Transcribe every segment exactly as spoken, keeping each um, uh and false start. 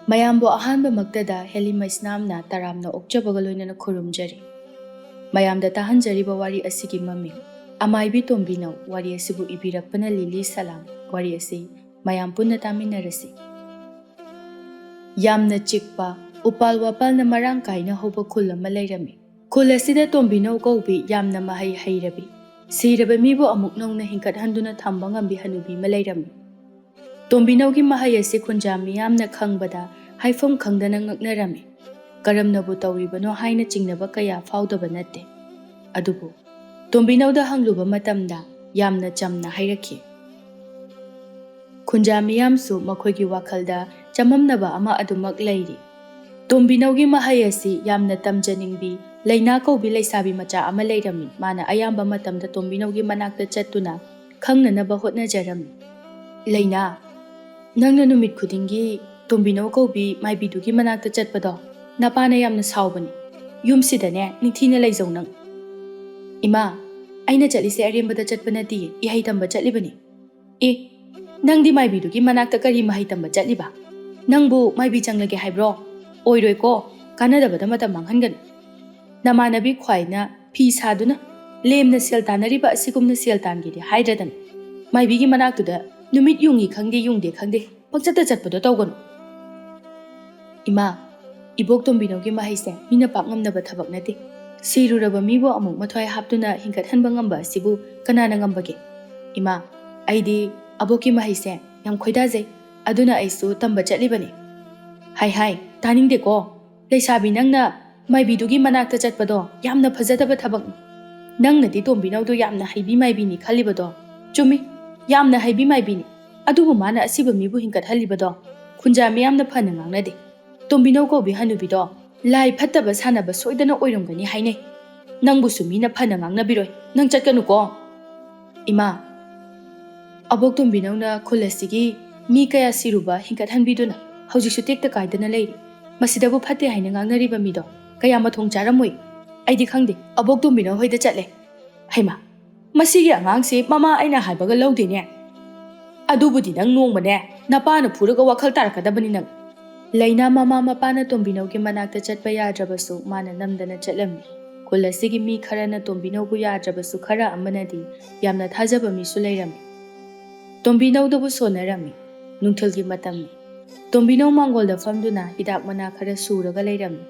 ꯃꯌꯥꯝꯕꯨ ꯑꯍꯥꯟꯕꯃꯛꯇꯗ ꯍꯦꯂꯤ ꯃꯩꯁꯅꯥꯝꯅ ꯇꯔꯥꯝꯅ ꯑꯣꯛꯆꯕꯒ ꯂꯣꯏꯅꯅ ꯈꯨꯔꯨꯝꯖꯔꯤ꯫ ꯃꯌꯥꯝꯗ ꯇꯥꯍꯟꯖꯔꯤꯕ ꯋꯥꯔꯤ ꯑꯁꯤꯒꯤ ꯃꯃꯤꯡ ꯑꯃꯥꯏꯕꯤ ꯇꯣꯝꯕꯤꯅꯧ꯫ ꯋꯥꯔꯤ ꯑꯁꯤꯕꯨ ꯏꯕꯤꯔꯛꯄꯅ ꯂꯤꯂꯤ ꯁꯂꯥꯝ꯫ ꯋꯥꯔꯤ ꯑꯁꯤ ꯃꯌꯥꯝ ꯄꯨꯟꯅ ꯇꯥꯃꯤꯟꯅꯔꯁꯤ꯫ ꯌꯥꯝꯅ ꯆꯤꯛꯄ, ꯎꯄꯥꯜ ꯋꯥꯄꯥꯜꯅ ꯃꯔꯥꯡ ꯀꯥꯏꯅ ꯍꯧꯕ ꯈꯨꯜ ꯑꯃ ꯂꯩꯔꯝꯃꯤ꯫ ꯈꯨꯜ ꯑꯁꯤꯗ ꯇꯣꯝꯕꯤꯅꯧ ꯀꯧꯕꯤ ꯌꯥꯝꯅ ꯃꯍꯩ ꯍꯩꯔꯕꯤ, ꯁꯤꯔꯕ ꯃꯤꯕꯨ ꯑꯃꯨꯛ ꯅꯧꯅ ꯍꯤꯡꯀꯠꯍꯟꯗꯨꯅ ꯊꯝꯕ ꯉꯝꯕꯤ ꯍꯅꯨꯕꯤ ꯑꯃ ꯂꯩꯔꯝꯃꯤ꯫ ꯇꯣꯝꯕꯤꯅꯧꯒꯤ ꯃꯍꯩ ꯑꯁꯤ ꯈꯨꯟꯖꯥ ꯃꯤꯌꯥꯝꯅ ꯈꯪꯕꯗ ꯍꯥꯏꯐꯝ ꯈꯪꯗꯅ ꯉꯛꯅꯔꯝꯃꯤ꯫ ꯀꯔꯝꯅꯕꯨ ꯇꯧꯔꯤꯕꯅꯣ ꯍꯥꯏꯅ ꯆꯤꯡꯅꯕ ꯀꯌꯥ ꯐꯥꯎꯗꯕ ꯅꯠꯇꯦ꯫ ꯑꯗꯨꯕꯨ ꯇꯣꯝꯕꯤꯅꯧꯗ ꯍꯪꯂꯨꯕ ꯃꯇꯝꯗ ꯌꯥꯝꯅ ꯆꯝꯅ ꯍꯥꯏꯔꯛꯈꯤ꯫ ꯈꯨꯟꯖꯥ ꯃꯤꯌꯥꯝꯁꯨ ꯃꯈꯣꯏꯒꯤ ꯋꯥꯈꯜꯗ ꯆꯃꯝꯅꯕ ꯑꯃ ꯑꯗꯨꯃꯛ ꯂꯩꯔꯤ꯫ ꯇꯣꯝꯕꯤꯅꯧꯒꯤ ꯃꯍꯩ ꯑꯁꯤ ꯌꯥꯝꯅ ꯇꯝꯖꯅꯤꯡꯕꯤ ꯂꯩꯅꯥ ꯀꯧꯕꯤ ꯂꯩꯁꯥꯕꯤ ꯃꯆꯥ ꯑꯃ ꯂꯩꯔꯝꯃꯤ꯫ ꯃꯥꯅ ꯑꯌꯥꯝꯕ ꯃꯇꯝꯗ ꯇꯣꯝꯕꯤꯅꯧꯒꯤ ꯃꯅꯥꯛꯇ ꯆꯠꯇꯨꯅ ꯈꯪꯅꯅꯕ ꯍꯣꯠꯅꯖꯔꯝꯃꯤ꯫ "ꯂꯩꯅꯥ, ꯅꯪꯅ ꯅꯨꯃꯤꯠ ꯈꯨꯗꯤꯡꯒꯤ ꯇꯣꯝꯕꯤꯅꯧ ꯀꯧꯕꯤ ꯃꯥꯏꯕꯤꯗꯨꯒꯤ ꯃꯅꯥꯛꯇ ꯆꯠꯄꯗꯣ, ꯅꯄꯥꯅ ꯌꯥꯝꯅ ꯁꯥꯎꯕꯅꯤ꯫ ꯌꯨꯝꯁꯤꯗꯅꯦ ꯅꯤꯡꯊꯤꯅ ꯂꯩꯖꯧ ꯅꯪ꯫" "ꯏꯃꯥ, ꯑꯩꯅ ꯆꯠꯂꯤꯁꯦ ꯑꯔꯦꯝꯕꯗ ꯆꯠꯄ ꯅꯠꯇꯤꯌꯦ, ꯏꯍꯩ ꯇꯝꯕ ꯆꯠꯂꯤꯕꯅꯤ꯫" "ꯑꯦ, ꯅꯪꯗꯤ ꯃꯥꯏꯕꯤꯗꯨꯒꯤ ꯃꯅꯥꯛꯇ ꯀꯔꯤ ꯃꯍꯩ ꯇꯝꯕ ꯆꯠꯂꯤꯕ? ꯅꯪꯕꯨ ꯃꯥꯏꯕꯤ ꯆꯪꯂꯒꯦ ꯍꯥꯏꯕ꯭ꯔꯣ? ꯑꯣꯏꯔꯣꯏꯀꯣ, ꯀꯥꯟꯅꯗꯕꯗ ꯃꯇꯝ ꯃꯥꯡꯍꯟꯒꯅꯨ꯫ ꯅꯃꯥꯟꯅꯕꯤ ꯈ꯭ꯋꯥꯏꯅ ꯐꯤ ꯁꯥꯗꯨꯅ ꯂꯦꯝꯅ ꯁꯦꯜ ꯇꯥꯟꯅꯔꯤꯕ ꯑꯁꯤꯒꯨꯝꯅ ꯁꯦꯜ ꯇꯥꯟꯒꯦꯗꯤ ꯍꯥꯏꯗ꯭ꯔꯗꯅ ꯃꯥꯏꯕꯤꯒꯤ ꯃꯅꯥꯛꯇꯨꯗ ꯅꯨꯃꯤꯠ ꯌꯨꯡꯏ ꯈꯪꯗꯦ ꯌꯨꯡꯗꯦ ꯈꯪꯗꯦ ꯄꯪꯆꯠꯇ ꯆꯠꯄꯗꯣ ꯇꯧꯒꯅꯨ꯫" "ꯏꯃꯥ, ꯏꯕꯣꯛ ꯇꯣꯝꯕꯤꯅꯧꯒꯤ ꯃꯍꯩꯁꯦ ꯃꯤꯅ ꯄꯥꯛ ꯉꯝꯅꯕ ꯊꯕꯛ ꯅꯠꯇꯦ꯫ ꯁꯤꯔꯨꯔꯕ ꯃꯤꯕꯨ ꯑꯃꯨꯛ ꯃꯊ꯭ꯋꯥꯏ ꯍꯥꯞꯇꯨꯅ ꯍꯤꯡꯒꯠꯍꯟꯕ ꯉꯝꯕ ꯑꯁꯤꯕꯨ ꯀꯅꯥꯅ ꯉꯝꯕꯒꯦ? ꯏꯃꯥ, ꯑꯩꯗꯤ ꯑꯕꯣꯛꯀꯤ ꯃꯍꯩꯁꯦ ꯌꯥꯝ ꯈꯣꯏꯗꯥꯖꯩ, ꯑꯗꯨꯅ ꯑꯩꯁꯨ ꯇꯝꯕ ꯆꯠꯂꯤꯕꯅꯤ꯫" "ꯍꯥꯏ ꯍꯥꯏ, ꯇꯥꯅꯤꯡꯗꯦꯀꯣ꯫ ꯂꯩꯁꯥꯕꯤ ꯅꯪꯅ ꯃꯥꯏꯕꯤꯗꯨꯒꯤ ꯃꯅꯥꯛꯇ ꯆꯠꯄꯗꯣ ꯌꯥꯝꯅ ꯐꯖꯗꯕ ꯊꯕꯛꯅꯤ꯫ ꯅꯪꯅꯗꯤ ꯇꯣꯝꯕꯤꯅꯧꯗꯣ ꯌꯥꯝꯅ ꯍꯩꯕꯤ ꯃꯥꯏꯕꯤꯅꯤ ꯈꯜꯂꯤꯕꯗꯣ ꯆꯨꯝꯃꯤ, ꯌꯥꯝꯅ ꯍꯩꯕꯤ ꯃꯥꯏꯕꯤꯅꯤ꯫ ꯑꯗꯨꯕꯨ ꯃꯥꯅ ꯑꯁꯤꯕ ꯃꯤꯕꯨ ꯍꯤꯡꯒꯠꯍꯜꯂꯤꯕꯗꯣ ꯈꯨꯟꯖꯥ ꯃꯤꯌꯥꯝꯅ ꯐꯅ ꯉꯥꯡꯅꯗꯦ꯫ ꯇꯣꯝꯕꯤꯅꯧ ꯀꯧꯕꯤ ꯍꯅꯨꯕꯤꯗꯣ ꯂꯥꯏ ꯐꯠꯇꯕ ꯁꯥꯟꯅꯕ ꯁꯣꯏꯗꯅ ꯑꯣꯏꯔꯝꯒꯅꯤ ꯍꯥꯏꯅꯩ꯫ ꯅꯪꯕꯨꯁꯨ ꯃꯤꯅ ꯐꯅ ꯉꯥꯡꯅꯕꯤꯔꯣꯏ꯫ ꯅꯪ ꯆꯠꯀꯅꯨꯀꯣ꯫" "ꯏꯃꯥ, ꯑꯕꯣꯛ ꯇꯣꯝꯕꯤꯅꯧꯅ ꯈꯨꯜ ꯑꯁꯤꯒꯤ ꯃꯤ ꯀꯌꯥ ꯁꯤꯔꯨꯕ ꯍꯤꯡꯒꯠꯍꯟꯕꯤꯗꯨꯅ ꯍꯧꯖꯤꯛꯁꯨ ꯇꯦꯛꯇ ꯀꯥꯏꯗꯅ ꯂꯩꯔꯤ꯫ ꯃꯁꯤꯗꯕꯨ ꯐꯠꯇꯦ ꯍꯥꯏꯅ ꯉꯥꯡꯅꯔꯤꯕ ꯃꯤꯗꯣ ꯀꯌꯥ ꯃꯊꯣꯡ ꯆꯥꯔꯝꯃꯣꯏ꯫ ꯑꯩꯗꯤ ꯈꯪꯗꯦ, ꯑꯕꯣꯛ ꯇꯣꯝꯕꯤꯅꯧ ꯍꯣꯏꯗ ꯆꯠꯂꯦ꯫" "ꯍꯩꯃꯥ, ꯃꯁꯤꯒꯤ ꯑꯉꯥꯡꯁꯤ ꯃꯃꯥ ꯑꯩꯅ ꯍꯥꯏꯕꯒ ꯂꯧꯗꯦꯅꯦ꯫ ꯑꯗꯨꯕꯨꯗꯤ ꯅꯪ ꯅꯣꯡꯃꯅꯦ ꯅꯄꯥꯅ ꯐꯨꯔꯒ ꯋꯥꯈꯜ ꯇꯥꯔꯛꯀꯗꯕꯅꯤ ꯅꯪ꯫ ꯂꯩꯅꯥ ꯃꯃꯥ ꯃꯄꯥꯅ ꯇꯣꯝꯕꯤꯅꯧꯒꯤ ꯃꯅꯥꯛꯇ ꯆꯠꯄ ꯌꯥꯗ꯭ꯔꯕꯁꯨ ꯃꯥꯅ ꯅꯝꯗꯅ ꯆꯠꯂꯝꯃꯤ꯫ ꯈꯨꯜ ꯑꯁꯤꯒꯤ ꯃꯤ ꯈꯔꯅ ꯇꯣꯝꯕꯤꯅꯧꯕꯨ ꯌꯥꯗ꯭ꯔꯕꯁꯨ ꯈꯔ ꯑꯃꯅꯗꯤ ꯌꯥꯝꯅ ꯊꯥꯖꯕ ꯃꯤꯁꯨ ꯂꯩꯔꯝꯃꯤ꯫ ꯇꯣꯝꯕꯤꯅꯧꯗꯕꯨ ꯁꯣꯟꯅꯔꯝꯃꯤ꯫ ꯅꯨꯡꯊꯤꯜꯒꯤ ꯃꯇꯝꯅꯤ꯫ ꯇꯣꯝꯕꯤꯅꯧ ꯃꯥꯡꯒꯣꯜꯗ ꯐꯝꯗꯨꯅ ꯍꯤꯗꯥꯛ ꯃꯅꯥ ꯈꯔ ꯁꯨꯔꯒ ꯂꯩꯔꯝꯃꯤ꯫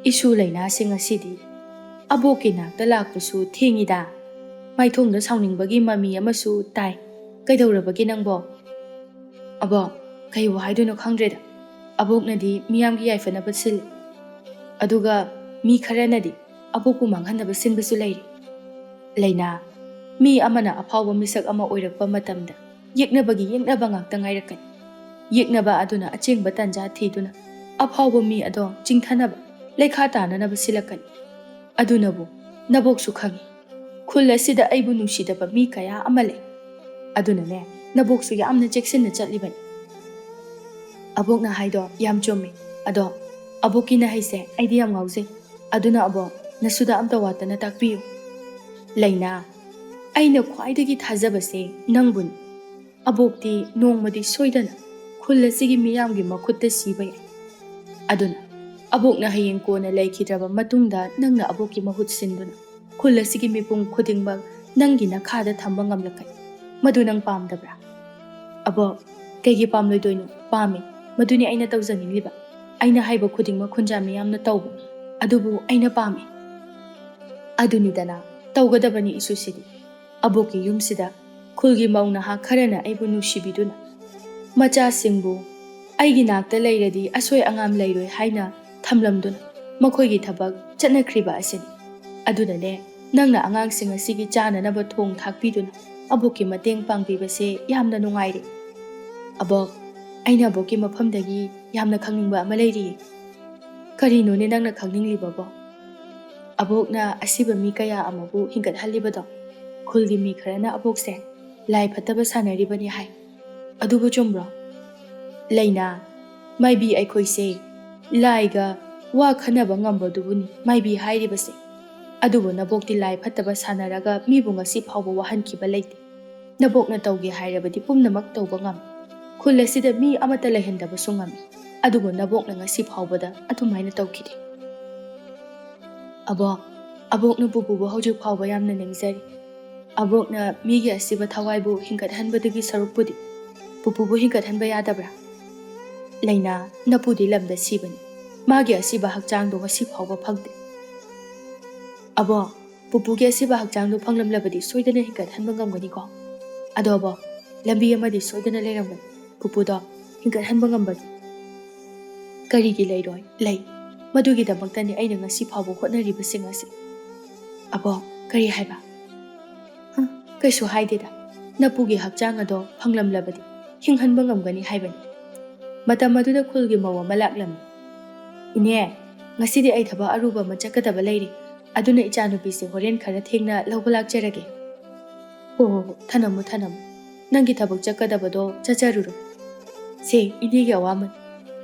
"ꯏꯁꯨ ꯂꯩꯅꯥꯁꯦ ꯉꯁꯤꯗꯤ ꯑꯕꯣꯛꯀꯤ ꯅꯥꯛꯇ ꯂꯥꯛꯄꯁꯨ ꯊꯦꯡꯉꯤꯗ꯫ ꯃꯥꯏꯊꯣꯡꯗ ꯁꯥꯎꯅꯤꯡꯕꯒꯤ ꯃꯃꯤ ꯑꯃꯁꯨ ꯇꯥꯏ꯫ ꯀꯩꯗꯧꯔꯕꯒꯦ ꯅꯪꯕꯣ?" "ꯑꯕꯣꯛ, ꯀꯩꯕꯨ ꯍꯥꯏꯗꯣꯏꯅꯣ ꯈꯪꯗ꯭ꯔꯦꯗ꯫ ꯑꯕꯣꯛꯅꯗꯤ ꯃꯤꯌꯥꯝꯒꯤ ꯌꯥꯏꯐꯅꯕ ꯁꯤꯜꯂꯤ꯫ ꯑꯗꯨꯒ ꯃꯤ ꯈꯔꯅꯗꯤ ꯑꯕꯣꯛꯄꯨ ꯃꯥꯡꯍꯟꯅꯕ ꯁꯤꯟꯕꯁꯨ ꯂꯩꯔꯤ꯫ ꯂꯩꯅꯥ, ꯃꯤ ꯑꯃꯅ ꯑꯐꯥꯎꯕ ꯃꯤꯁꯛ ꯑꯃ ꯑꯣꯏꯔꯛꯄ ꯃꯇꯝꯗ ꯌꯦꯛꯅꯕꯒꯤ ꯌꯦꯛꯅꯕ ꯉꯥꯛꯇ ꯉꯥꯏꯔꯛꯀꯅꯤ꯫ ꯌꯦꯛꯅꯕ ꯑꯗꯨꯅ ꯑꯆꯦꯡꯕ ꯇꯥꯟꯖꯥ ꯊꯤꯗꯨꯅ ꯑꯐꯥꯎꯕ ꯃꯤ ꯑꯗꯣ ꯆꯤꯡꯊꯅꯕ, ꯂꯩꯈꯥ ꯇꯥꯅꯅꯕ ꯁꯤꯜꯂꯛꯀꯅꯤ꯫ ꯑꯗꯨꯅꯕꯨ ꯅꯕꯣꯛꯁꯨ ꯈꯪꯏ꯫ ꯈꯨꯜ ꯑꯁꯤꯗ ꯑꯩꯕꯨ ꯅꯨꯡꯁꯤꯗꯕ ꯃꯤ ꯀꯌꯥ ꯑꯃ ꯂꯩ꯫ ꯑꯗꯨꯅꯅꯦ, ꯅꯕꯣꯛꯁꯨ ꯌꯥꯝꯅ ꯆꯦꯛꯁꯤꯟꯅ ꯆꯠꯂꯤꯕꯅꯤ꯫" "ꯑꯕꯣꯛꯅ ꯍꯥꯏꯗꯣ ꯌꯥꯝ ꯆꯨꯝꯃꯤ꯫ ꯑꯗꯣ ꯑꯕꯣꯛꯀꯤ ꯅꯍꯩꯁꯦ ꯑꯩꯗꯤ ꯌꯥꯝ ꯉꯥꯎꯖꯩ꯫ ꯑꯗꯨꯅ ꯑꯕꯣꯛ, ꯅꯁꯨꯗ ꯑꯝꯇ ꯋꯥꯠꯇꯅ ꯇꯥꯛꯄꯤꯌꯨ꯫" "ꯂꯩꯅꯥ, ꯑꯩꯅ ꯈ꯭ꯋꯥꯏꯗꯒꯤ ꯊꯥꯖꯕꯁꯦ ꯅꯪꯕꯨꯅꯤ꯫ ꯑꯕꯣꯛꯇꯤ ꯅꯣꯡꯃꯗꯤ ꯁꯣꯏꯗꯅ ꯈꯨꯜ ꯑꯁꯤꯒꯤ ꯃꯤꯌꯥꯝꯒꯤ ꯃꯈꯨꯠꯇ ꯁꯤꯕ ꯌꯥꯏ꯫ ꯑꯗꯨꯅ ꯑꯕꯣꯛꯅ ꯍꯌꯦꯡ ꯀꯣꯟꯅ ꯂꯩꯈꯤꯗ꯭ꯔꯕ ꯃꯇꯨꯡꯗ ꯅꯪꯅ ꯑꯕꯣꯛꯀꯤ ꯃꯍꯨꯠ ꯁꯤꯟꯗꯨꯅ ꯈꯨꯜ ꯑꯁꯤꯒꯤ ꯃꯤꯄꯨꯝ ꯈꯨꯗꯤꯡꯃꯛ ꯅꯪꯒꯤ ꯅꯈꯥꯗ ꯊꯝꯕ ꯉꯝꯂꯛꯀꯅꯤ꯫ ꯃꯗꯨ ꯅꯪ ꯄꯥꯝꯗꯕ꯭ꯔꯥ?" "ꯑꯕꯣꯛ, ꯀꯩꯒꯤ ꯄꯥꯝꯂꯣꯏꯗꯣꯏꯅꯣ? ꯄꯥꯝꯃꯤ꯫ ꯃꯗꯨꯅꯤ ꯑꯩꯅ ꯇꯧꯖꯅꯤꯡꯂꯤꯕ꯫ ꯑꯩꯅ ꯍꯥꯏꯕ ꯈꯨꯗꯤꯡꯃꯛ ꯈꯨꯟꯖꯥ ꯃꯤꯌꯥꯝꯅ ꯇꯧꯕ꯫ ꯑꯗꯨꯕꯨ ꯑꯩꯅ ꯄꯥꯝꯃꯤ꯫" "ꯑꯗꯨꯅꯤꯗꯅ, ꯇꯧꯒꯗꯕꯅꯤ ꯏꯁꯨꯁꯤꯗꯤ꯫ ꯑꯕꯣꯛꯀꯤ ꯌꯨꯝꯁꯤꯗ ꯈꯨꯜꯒꯤ ꯃꯧ ꯅꯍꯥ ꯈꯔꯅ ꯑꯩꯕꯨ ꯅꯨꯡꯁꯤꯕꯤꯗꯨꯅ, ꯃꯆꯥꯁꯤꯡꯕꯨ ꯑꯩꯒꯤ ꯅꯥꯛꯇ ꯂꯩꯔꯗꯤ ꯑꯁꯣꯏ ꯑꯉꯥꯝ ꯂꯩꯔꯣꯏ ꯍꯥꯏꯅ ꯊꯝꯂꯝꯗꯨꯅ ꯃꯈꯣꯏꯒꯤ ꯊꯕꯛ ꯆꯠꯅꯈ꯭ꯔꯤꯕ ꯑꯁꯤꯅꯤ꯫ ꯑꯗꯨꯅꯅꯦ, ꯅꯪꯅ ꯑꯉꯥꯡꯁꯤꯡ ꯑꯁꯤꯒꯤ ꯆꯥꯅꯅꯕ ꯊꯣꯡ ꯊꯥꯛꯄꯤꯗꯨꯅ ꯑꯕꯣꯛꯀꯤ ꯃꯇꯦꯡ ꯄꯥꯡꯕꯤꯕꯁꯦ ꯌꯥꯝꯅ ꯅꯨꯡꯉꯥꯏꯔꯦ꯫" "ꯑꯕꯣꯛ, ꯑꯩꯅ ꯑꯕꯣꯛꯀꯤ ꯃꯐꯝꯗꯒꯤ ꯌꯥꯝꯅ ꯈꯪꯅꯤꯡꯕ ꯑꯃ ꯂꯩꯔꯤꯌꯦ꯫" "ꯀꯔꯤꯅꯣꯅꯦ ꯅꯪꯅ ꯈꯪꯅꯤꯡꯂꯤꯕꯕꯣ?" "ꯑꯕꯣꯛꯅ ꯑꯁꯤꯕ ꯃꯤ ꯀꯌꯥ ꯑꯃꯕꯨ ꯍꯤꯡꯒꯠꯍꯜꯂꯤꯕꯗꯣ, ꯈꯨꯜꯒꯤ ꯃꯤ ꯈꯔꯅ ꯑꯕꯣꯛꯁꯦ ꯂꯥꯏ ꯐꯠꯇꯕ ꯁꯥꯟꯅꯔꯤꯕꯅꯤ ꯍꯥꯏ꯫ ꯑꯗꯨꯕꯨ ꯆꯨꯝꯕ꯭ꯔꯣ?" "ꯂꯩꯅꯥ, ꯃꯥꯏꯕꯤ ꯑꯩꯈꯣꯏꯁꯦ ꯂꯥꯏꯒ ꯋꯥ ꯈꯟꯅꯕ ꯉꯝꯕꯗꯨꯕꯨꯅꯤ ꯃꯥꯏꯕꯤ ꯍꯥꯏꯔꯤꯕꯁꯦ꯫ ꯑꯗꯨꯕꯨ ꯅꯕꯣꯛꯇꯤ ꯂꯥꯏ ꯐꯠꯇꯕ ꯁꯥꯟꯅꯔꯒ ꯃꯤꯕꯨ ꯉꯁꯤ ꯐꯥꯎꯕ ꯋꯥꯍꯟꯈꯤꯕ ꯂꯩꯇꯦ꯫ ꯅꯕꯣꯛꯅ ꯇꯧꯒꯦ ꯍꯥꯏꯔꯕꯗꯤ ꯄꯨꯝꯅꯃꯛ ꯇꯧꯕ ꯉꯝꯃꯤ꯫ ꯈꯨꯜ ꯑꯁꯤꯗ ꯃꯤ ꯑꯃꯠꯇ ꯂꯩꯍꯟꯗꯕꯁꯨ ꯉꯝꯃꯤ꯫ ꯑꯗꯨꯕꯨ ꯅꯕꯣꯛꯅ ꯉꯁꯤ ꯐꯥꯎꯕꯗ ꯑꯗꯨꯃꯥꯏꯅ ꯇꯧꯈꯤꯗꯦ꯫ ꯑꯕꯣꯛ, ꯑꯕꯣꯛꯅ ꯄꯨꯄꯨꯕꯨ ꯍꯧꯖꯤꯛ ꯐꯥꯎꯕ ꯌꯥꯝꯅ ꯅꯤꯡꯖꯔꯤ꯫ ꯑꯕꯣꯛꯅ ꯃꯤꯒꯤ ꯑꯁꯤꯕ ꯊꯋꯥꯏꯕꯨ ꯍꯤꯡꯒꯠꯍꯟꯕꯗꯒꯤ ꯁꯔꯨꯛꯄꯨꯗꯤ ꯄꯨꯄꯨꯕꯨ ꯍꯤꯡꯒꯠꯍꯟꯕ ꯌꯥꯗꯕ꯭ꯔꯥ? ꯂꯩꯅꯥ, ꯅꯄꯨꯗꯤ ꯂꯝꯗ ꯁꯤꯕꯅꯤ꯫ ꯃꯥꯒꯤ ꯑꯁꯤꯕ ꯍꯛꯆꯥꯡꯗꯣ ꯉꯁꯤ ꯐꯥꯎꯕ ꯐꯪꯗꯦ꯫ ꯑꯕꯣꯛ, ꯄꯨꯄꯨꯒꯤ ꯑꯁꯤꯕ ꯍꯛꯆꯥꯡꯗꯣ ꯐꯪꯂꯝꯂꯕꯗꯤ ꯁꯣꯏꯗꯅ ꯍꯤꯡꯒꯠꯍꯟꯕ ꯉꯝꯒꯅꯤꯀꯣ? ꯑꯗꯣ ꯑꯕꯣꯛ, ꯂꯝꯕꯤ ꯑꯃꯗꯤ ꯁꯣꯏꯗꯅ ꯂꯩꯔꯝꯒꯅꯤ꯫ ꯄꯨꯄꯨꯗꯣ ꯍꯤꯡꯒꯠꯍꯟꯕ ꯉꯝꯕꯒꯤ꯫ ꯀꯔꯤꯒꯤ ꯂꯩꯔꯣꯏ? ꯂꯩ꯫ ꯃꯗꯨꯒꯤꯗꯃꯛꯇꯅꯤ ꯑꯩꯅ ꯉꯁꯤ ꯐꯥꯎꯕ ꯍꯣꯠꯅꯔꯤꯕꯁꯤꯡ ꯑꯁꯤ꯫ ꯑꯕꯣꯛ, ꯀꯔꯤ ꯍꯥꯏꯕ? ꯍ, ꯀꯩꯁꯨ ꯍꯥꯏꯗꯦꯗ꯫ ꯅꯄꯨꯒꯤ ꯍꯛꯆꯥꯡ ꯑꯗꯣ ꯐꯪꯂꯝꯂꯕꯗꯤ ꯍꯤꯡꯍꯟꯕ ꯉꯝꯒꯅꯤ ꯍꯥꯏꯕꯅꯤ꯫ ꯃꯇꯝ ꯑꯗꯨꯗ ꯈꯨꯜꯒꯤ ꯃꯧ ꯑꯃ ꯂꯥꯛꯂꯝꯃꯤ꯫ "ꯏꯅꯦ, ꯉꯁꯤꯗꯤ ꯑꯩ ꯊꯕꯛ ꯑꯔꯨꯕ ꯑꯃ ꯆꯠꯀꯗꯕ ꯂꯩꯔꯦ, ꯑꯗꯨꯅ ꯏꯆꯥꯅꯨꯄꯤꯁꯦ ꯍꯣꯔꯦꯟ ꯈꯔ ꯊꯦꯡꯅ ꯂꯧꯕ ꯂꯥꯛꯆꯔꯒꯦ"꯫ "ꯍꯣ ꯍꯣ ꯍꯣ, ꯊꯅꯝꯃꯨ ꯊꯅꯝꯃꯨ, ꯅꯪꯒꯤ ꯊꯕꯛ ꯆꯠꯀꯗꯕꯗꯣ ꯆꯠꯆꯔꯨꯔꯣ꯫ ꯁꯦ, ꯏꯅꯦꯒꯤ ꯑꯋꯥꯃꯟ꯫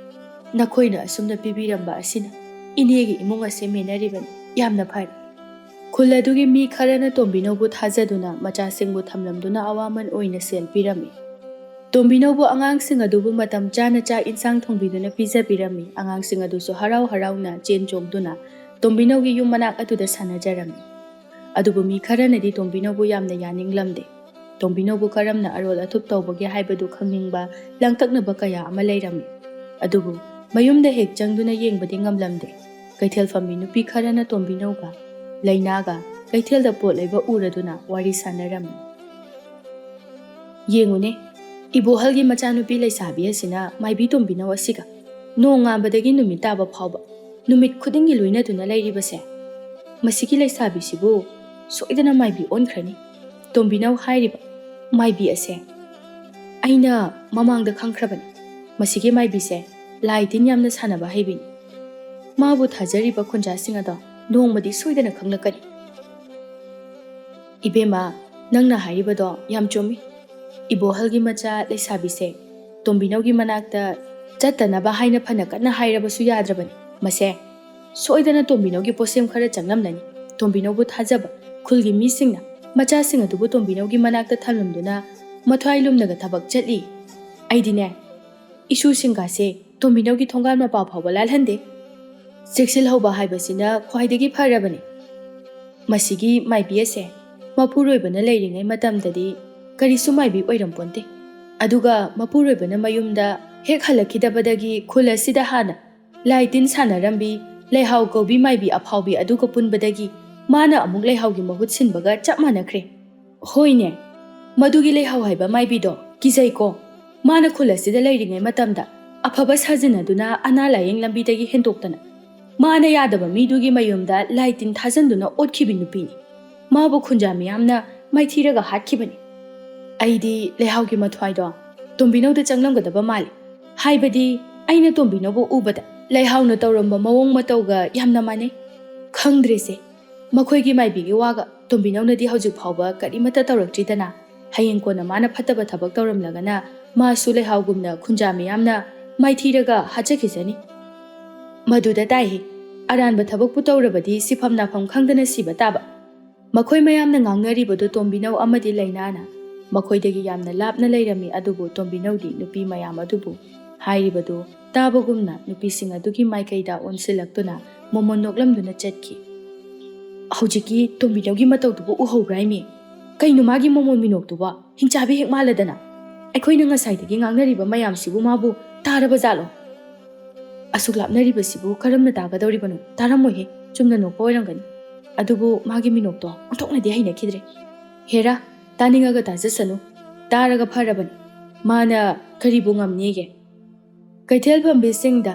ꯅꯈꯣꯏꯅ ꯑꯁꯨꯝꯅ ꯄꯤꯕꯤꯔꯝꯕ ꯑꯁꯤꯅ ꯏꯅꯦꯒꯤ ꯏꯃꯨꯡ ꯑꯁꯦ ꯃꯦꯟꯅꯔꯤꯕꯅꯤ꯫ ꯌꯥꯝꯅ ꯐꯔꯦ"꯫ ꯈꯨꯜ ꯑꯗꯨꯒꯤ ꯃꯤ ꯈꯔꯅ ꯇꯣꯝꯕꯤꯅꯧꯕꯨ ꯊꯥꯖꯗꯨꯅ ꯃꯆꯥꯁꯤꯡꯕꯨ ꯊꯝꯂꯝꯗꯨꯅ ꯑꯋꯥꯃꯟ ꯑꯣꯏꯅ ꯁꯦꯜ ꯄꯤꯔꯝꯃꯤ꯫ ꯇꯣꯝꯕꯤꯅꯧꯕꯨ ꯑꯉꯥꯡꯁꯤꯡ ꯑꯗꯨꯕꯨ ꯃꯇꯝ ꯆꯥꯅ ꯆꯥꯛ ꯏꯟꯁꯥꯡ ꯊꯣꯡꯕꯤꯗꯨꯅ ꯄꯤꯖꯕꯤꯔꯝꯃꯤ꯫ ꯑꯉꯥꯡꯁꯤꯡ ꯑꯗꯨꯁꯨ ꯍꯔꯥꯎ ꯍꯔꯥꯎꯅ ꯆꯦꯟ ꯆꯣꯡꯗꯨꯅ ꯇꯣꯝꯕꯤꯅꯧꯒꯤ ꯌꯨꯝ ꯃꯅꯥꯛ ꯑꯗꯨꯗ ꯁꯥꯟꯅꯖꯔꯝꯃꯤ꯫ ꯑꯗꯨꯕꯨ ꯃꯤ ꯈꯔꯅꯗꯤ ꯇꯣꯝꯕꯤꯅꯧꯕꯨ ꯌꯥꯝꯅ ꯌꯥꯅꯤꯡꯂꯝꯗꯦ꯫ ꯇꯣꯝꯕꯤꯅꯧꯕꯨ ꯀꯔꯝꯅ ꯑꯔꯣꯜ ꯑꯊꯨꯞ ꯇꯧꯕꯒꯦ ꯍꯥꯏꯕꯗꯨ ꯈꯪꯅꯤꯡꯕ ꯂꯥꯡꯇꯛꯅꯕ ꯀꯌꯥ ꯑꯃ ꯂꯩꯔꯝꯃꯤ꯫ ꯑꯗꯨꯕꯨ ꯃꯌꯨꯝꯗ ꯍꯦꯛ ꯆꯪꯗꯨꯅ ꯌꯦꯡꯕꯗꯤ ꯉꯝꯂꯝꯗꯦ꯫ ꯀꯩꯊꯦꯜ ꯐꯝꯃꯤ ꯅꯨꯄꯤ ꯈꯔꯅ ꯇꯣꯝꯕꯤꯅꯧꯒ ꯂꯩꯅꯥꯒ ꯀꯩꯊꯦꯜꯗ ꯄꯣꯠ ꯂꯩꯕ ꯎꯔꯗꯨꯅ ꯋꯥꯔꯤ ꯁꯥꯟꯅꯔꯝꯃꯤ꯫ "ꯌꯦꯡꯉꯨꯅꯦ, ꯏꯕꯣꯍꯜꯒꯤ ꯃꯆꯥꯅꯨꯄꯤ ꯂꯩꯁꯥꯕꯤ ꯑꯁꯤꯅ ꯃꯥꯏꯕꯤ ꯇꯣꯝꯕꯤꯅꯧ ꯑꯁꯤꯒ ꯅꯣꯡꯉꯥꯟꯕꯗꯒꯤ ꯅꯨꯃꯤꯠ ꯇꯥꯕ ꯐꯥꯎꯕ ꯅꯨꯃꯤꯠ ꯈꯨꯗꯤꯡꯒꯤ ꯂꯣꯏꯅꯗꯨꯅ ꯂꯩꯔꯤꯕꯁꯦ꯫ ꯃꯁꯤꯒꯤ ꯂꯩꯁꯥꯕꯤꯁꯤꯕꯨ ꯁꯣꯏꯗꯅ ꯃꯥꯏꯕꯤ ꯑꯣꯟꯈ꯭ꯔꯅꯤ"꯫ ꯇꯣꯝꯕꯤꯅꯧ ꯍꯥꯏꯔꯤꯕ ꯃꯥꯏꯕꯤ ꯑꯁꯦ ꯑꯩꯅ ꯃꯃꯥꯡꯗ ꯈꯪꯈ꯭ꯔꯕꯅꯤ꯫ ꯃꯁꯤꯒꯤ ꯃꯥꯏꯕꯤꯁꯦ ꯂꯥꯏ ꯇꯤꯟ ꯌꯥꯝꯅ ꯁꯥꯟꯅꯕ ꯍꯩꯕꯤꯅꯤ꯫ ꯃꯥꯕꯨ ꯊꯥꯖꯔꯤꯕ ꯈꯨꯟꯖꯥꯁꯤꯡ ꯑꯗꯣ ꯅꯣꯡꯃꯗꯤ ꯁꯣꯏꯗꯅ ꯈꯪꯂꯛꯀꯅꯤ꯫ "ꯏꯕꯦꯝꯃ, ꯅꯪꯅ ꯍꯥꯏꯔꯤꯕꯗꯣ ꯌꯥꯝ ꯆꯨꯝꯃꯤ꯫ ꯏꯕꯣꯍꯜꯒꯤ ꯃꯆꯥ ꯂꯩꯁꯥꯕꯤꯁꯦ ꯇꯣꯝꯕꯤꯅꯧꯒꯤ ꯃꯅꯥꯛꯇ ꯆꯠꯇꯅꯕ ꯍꯥꯏꯅ ꯐꯅ ꯀꯟꯅ ꯍꯥꯏꯔꯕꯁꯨ ꯌꯥꯗ꯭ꯔꯕꯅꯤ꯫ ꯃꯁꯦ ꯁꯣꯏꯗꯅ ꯇꯣꯝꯕꯤꯅꯧꯒꯤ ꯄꯣꯠꯁꯦꯝ ꯈꯔ ꯆꯪꯂꯝꯂꯅꯤ"꯫ ꯇꯣꯝꯕꯤꯅꯧꯕꯨ ꯊꯥꯖꯕ ꯈꯨꯜꯒꯤ ꯃꯤꯁꯤꯡꯅ ꯃꯆꯥꯁꯤꯡ ꯑꯗꯨꯕꯨ ꯇꯣꯝꯕꯤꯅꯧꯒꯤ ꯃꯅꯥꯛꯇ ꯊꯝꯂꯝꯗꯨꯅ ꯃꯊ꯭ꯋꯥꯏ ꯂꯨꯝꯅꯒ ꯊꯕꯛ ꯆꯠꯂꯤ꯫ ꯑꯩꯗꯤꯅꯦ, ꯏꯁꯨꯁꯤꯡꯒꯥꯁꯦ ꯇꯣꯝꯕꯤꯅꯧꯒꯤ ꯊꯣꯡꯒꯥꯜ ꯃꯄꯥ ꯐꯥꯎꯕ ꯂꯥꯜꯍꯟꯗꯦ꯫ ꯆꯦꯛꯁꯤꯜꯍꯧꯕ ꯍꯥꯏꯕꯁꯤꯅ ꯈ꯭ꯋꯥꯏꯗꯒꯤ ꯐꯔꯕꯅꯤ꯫ ꯃꯁꯤꯒꯤ ꯃꯥꯏꯕꯤ ꯑꯁꯦ ꯃꯄꯨꯔꯣꯏꯕꯅ ꯂꯩꯔꯤꯉꯩ ꯃꯇꯝꯗꯗꯤ ꯀꯔꯤꯁꯨ ꯃꯥꯏꯕꯤ ꯑꯣꯏꯔꯝꯄꯣꯟꯇꯦ꯫ ꯑꯗꯨꯒ ꯃꯄꯨꯔꯣꯏꯕꯅ ꯃꯌꯨꯝꯗ ꯍꯦꯛ ꯍꯜꯂꯛꯈꯤꯗꯕꯗꯒꯤ ꯈꯨꯜ ꯑꯁꯤꯗ ꯍꯥꯟꯅ ꯂꯥꯏ ꯇꯤꯟ ꯁꯥꯟꯅꯔꯝꯕꯤ, ꯂꯩꯍꯥꯎ ꯀꯧꯕꯤ ꯃꯥꯏꯕꯤ ꯑꯐꯥꯎꯕꯤ ꯑꯗꯨꯒ ꯄꯨꯟꯕꯗꯒꯤ ꯃꯥꯅ ꯑꯃꯨꯛ ꯂꯩꯍꯥꯎꯒꯤ ꯃꯍꯨꯠ ꯁꯤꯟꯕꯒ ꯆꯞ ꯃꯥꯟꯅꯈ꯭ꯔꯦ꯫ ꯍꯣꯏꯅꯦ, ꯃꯗꯨꯒꯤ ꯂꯩꯍꯥꯎ ꯍꯥꯏꯕ ꯃꯥꯏꯕꯤꯗꯣ ꯀꯤꯖꯩꯀꯣ꯫ ꯃꯥꯅ ꯈꯨꯜ ꯑꯁꯤꯗ ꯂꯩꯔꯤꯉꯩ ꯃꯇꯝꯗ ꯑꯐꯕ ꯁꯥꯖꯤꯟꯅꯗꯨꯅ ꯑꯅꯥ ꯂꯥꯌꯦꯡ ꯂꯝꯕꯤꯗꯒꯤ ꯍꯦꯟꯗꯣꯛꯇꯅ ꯃꯥꯅ ꯌꯥꯗꯕ ꯃꯤꯗꯨꯒꯤ ꯃꯌꯨꯝꯗ ꯂꯥꯏ ꯇꯤꯟ ꯊꯥꯖꯟꯗꯨꯅ ꯑꯣꯠꯈꯤꯕꯤ ꯅꯨꯄꯤꯅꯤ꯫ ꯃꯥꯕꯨ ꯈꯨꯟꯖꯥ ꯃꯤꯌꯥꯝꯅ ꯃꯥꯏꯊꯤꯔꯒ ꯍꯥꯠꯈꯤꯕꯅꯤ꯫ ꯑꯩꯗꯤ ꯂꯩꯍꯥꯎꯒꯤ ꯃꯊ꯭ꯋꯥꯏꯗꯣ ꯇꯣꯝꯕꯤꯅꯧꯗ ꯆꯪꯂꯝꯒꯗꯕ ꯃꯥꯜꯂꯤ꯫ ꯍꯥꯏꯕꯗꯤ ꯑꯩꯅ ꯇꯣꯝꯕꯤꯅꯧꯕꯨ ꯎꯕꯗ ꯂꯩꯍꯥꯎꯅ ꯇꯧꯔꯝꯕ ꯃꯑꯣꯡ ꯃꯇꯧꯒ ꯌꯥꯝꯅ ꯃꯥꯟꯅꯩ꯫ ꯈꯪꯗ꯭ꯔꯦꯁꯦ, ꯃꯈꯣꯏꯒꯤ ꯃꯥꯏꯕꯤꯒꯤ ꯋꯥꯒ꯫ ꯇꯣꯝꯕꯤꯅꯧꯅꯗꯤ ꯍꯧꯖꯤꯛ ꯐꯥꯎꯕ ꯀꯔꯤꯃꯠꯇ ꯇꯧꯔꯛꯇ꯭ꯔꯤꯗꯅ, ꯍꯌꯦꯡ ꯀꯣꯟꯅ ꯃꯥꯅ ꯐꯠꯇꯕ ꯊꯕꯛ ꯇꯧꯔꯝꯂꯒꯅ ꯃꯥꯁꯨ ꯂꯩꯍꯥꯎꯒꯨꯝꯅ ꯈꯨꯟꯖꯥ ꯃꯤꯌꯥꯝꯅ ꯃꯥꯏꯊꯤꯔꯒ ꯍꯥꯠꯆꯈꯤꯁꯅꯤ꯫ ꯃꯗꯨꯗ ꯇꯥꯏꯍꯦ, ꯑꯔꯥꯟꯕ ꯊꯕꯛꯄꯨ ꯇꯧꯔꯕꯗꯤ ꯁꯤꯐꯝ ꯅꯥꯐꯝ ꯈꯪꯗꯅ ꯁꯤꯕ ꯇꯥꯕ꯫ ꯃꯈꯣꯏ ꯃꯌꯥꯝꯅ ꯉꯥꯡꯅꯔꯤꯕꯗꯨ ꯇꯣꯝꯕꯤꯅꯧ ꯑꯃꯗꯤ ꯂꯩꯅꯥꯅ ꯃꯈꯣꯏꯗꯒꯤ ꯌꯥꯝꯅ ꯂꯥꯞꯅ ꯂꯩꯔꯝꯃꯤ, ꯑꯗꯨꯕꯨ ꯇꯣꯝꯕꯤꯅꯧꯗꯤ ꯅꯨꯄꯤ ꯃꯌꯥꯝ ꯑꯗꯨꯕꯨ ꯍꯥꯏꯔꯤꯕꯗꯨ ꯇꯥꯕꯒꯨꯝꯅ ꯅꯨꯄꯤꯁꯤꯡ ꯑꯗꯨꯒꯤ ꯃꯥꯏꯀꯩꯗ ꯑꯣꯟꯁꯤꯜꯂꯛꯇꯨꯅ ꯃꯣꯃꯣꯟ ꯅꯣꯛꯂꯝꯗꯨꯅ ꯆꯠꯈꯤ꯫ "ꯍꯧꯖꯤꯛꯀꯤ ꯇꯣꯝꯕꯤꯅꯧꯒꯤ ꯃꯇꯧꯗꯨꯕꯨ ꯎꯍꯧꯕ꯭ꯔꯥ ꯏꯃꯤ? ꯀꯩꯅꯣ ꯃꯥꯒꯤ ꯃꯣꯃꯣꯟ ꯃꯤꯅꯣꯛꯇꯨꯕꯣ? ꯍꯤꯡꯆꯥꯕꯤ ꯍꯦꯛ ꯃꯥꯜꯂꯗꯅ꯫ ꯑꯩꯈꯣꯏꯅ ꯉꯁꯥꯏꯗꯒꯤ ꯉꯥꯡꯅꯔꯤꯕ ꯃꯌꯥꯝꯁꯤꯕꯨ ꯃꯥꯕꯨ ꯇꯥꯔꯕ ꯖꯥꯠꯂꯣ? ꯑꯁꯨꯛ ꯂꯥꯞꯅꯔꯤꯕꯁꯤꯕꯨ ꯀꯔꯝꯅ ꯇꯥꯒꯗꯧꯔꯤꯕꯅꯣ? ꯇꯥꯔꯝꯃꯣꯏꯍꯦ, ꯆꯨꯝꯅ ꯅꯣꯛꯄ ꯑꯣꯏꯔꯝꯒꯅꯤ꯫ ꯑꯗꯨꯕꯨ ꯃꯥꯒꯤ ꯃꯤꯅꯣꯛꯇꯣ ꯑꯣꯟꯊꯣꯛꯅꯗꯤ ꯍꯩꯅꯈꯤꯗ꯭ꯔꯦ꯫ ꯍꯦꯔꯥ, ꯇꯥꯅꯤꯡꯉꯒ ꯇꯥꯖꯁꯅꯨ, ꯇꯥꯔꯒ ꯐꯔꯕꯅꯤ꯫ ꯃꯥꯅ ꯀꯔꯤꯕꯨ ꯉꯝꯅꯤꯒꯦ?" ꯀꯩꯊꯦꯜ ꯐꯝꯕꯤꯁꯤꯡꯗ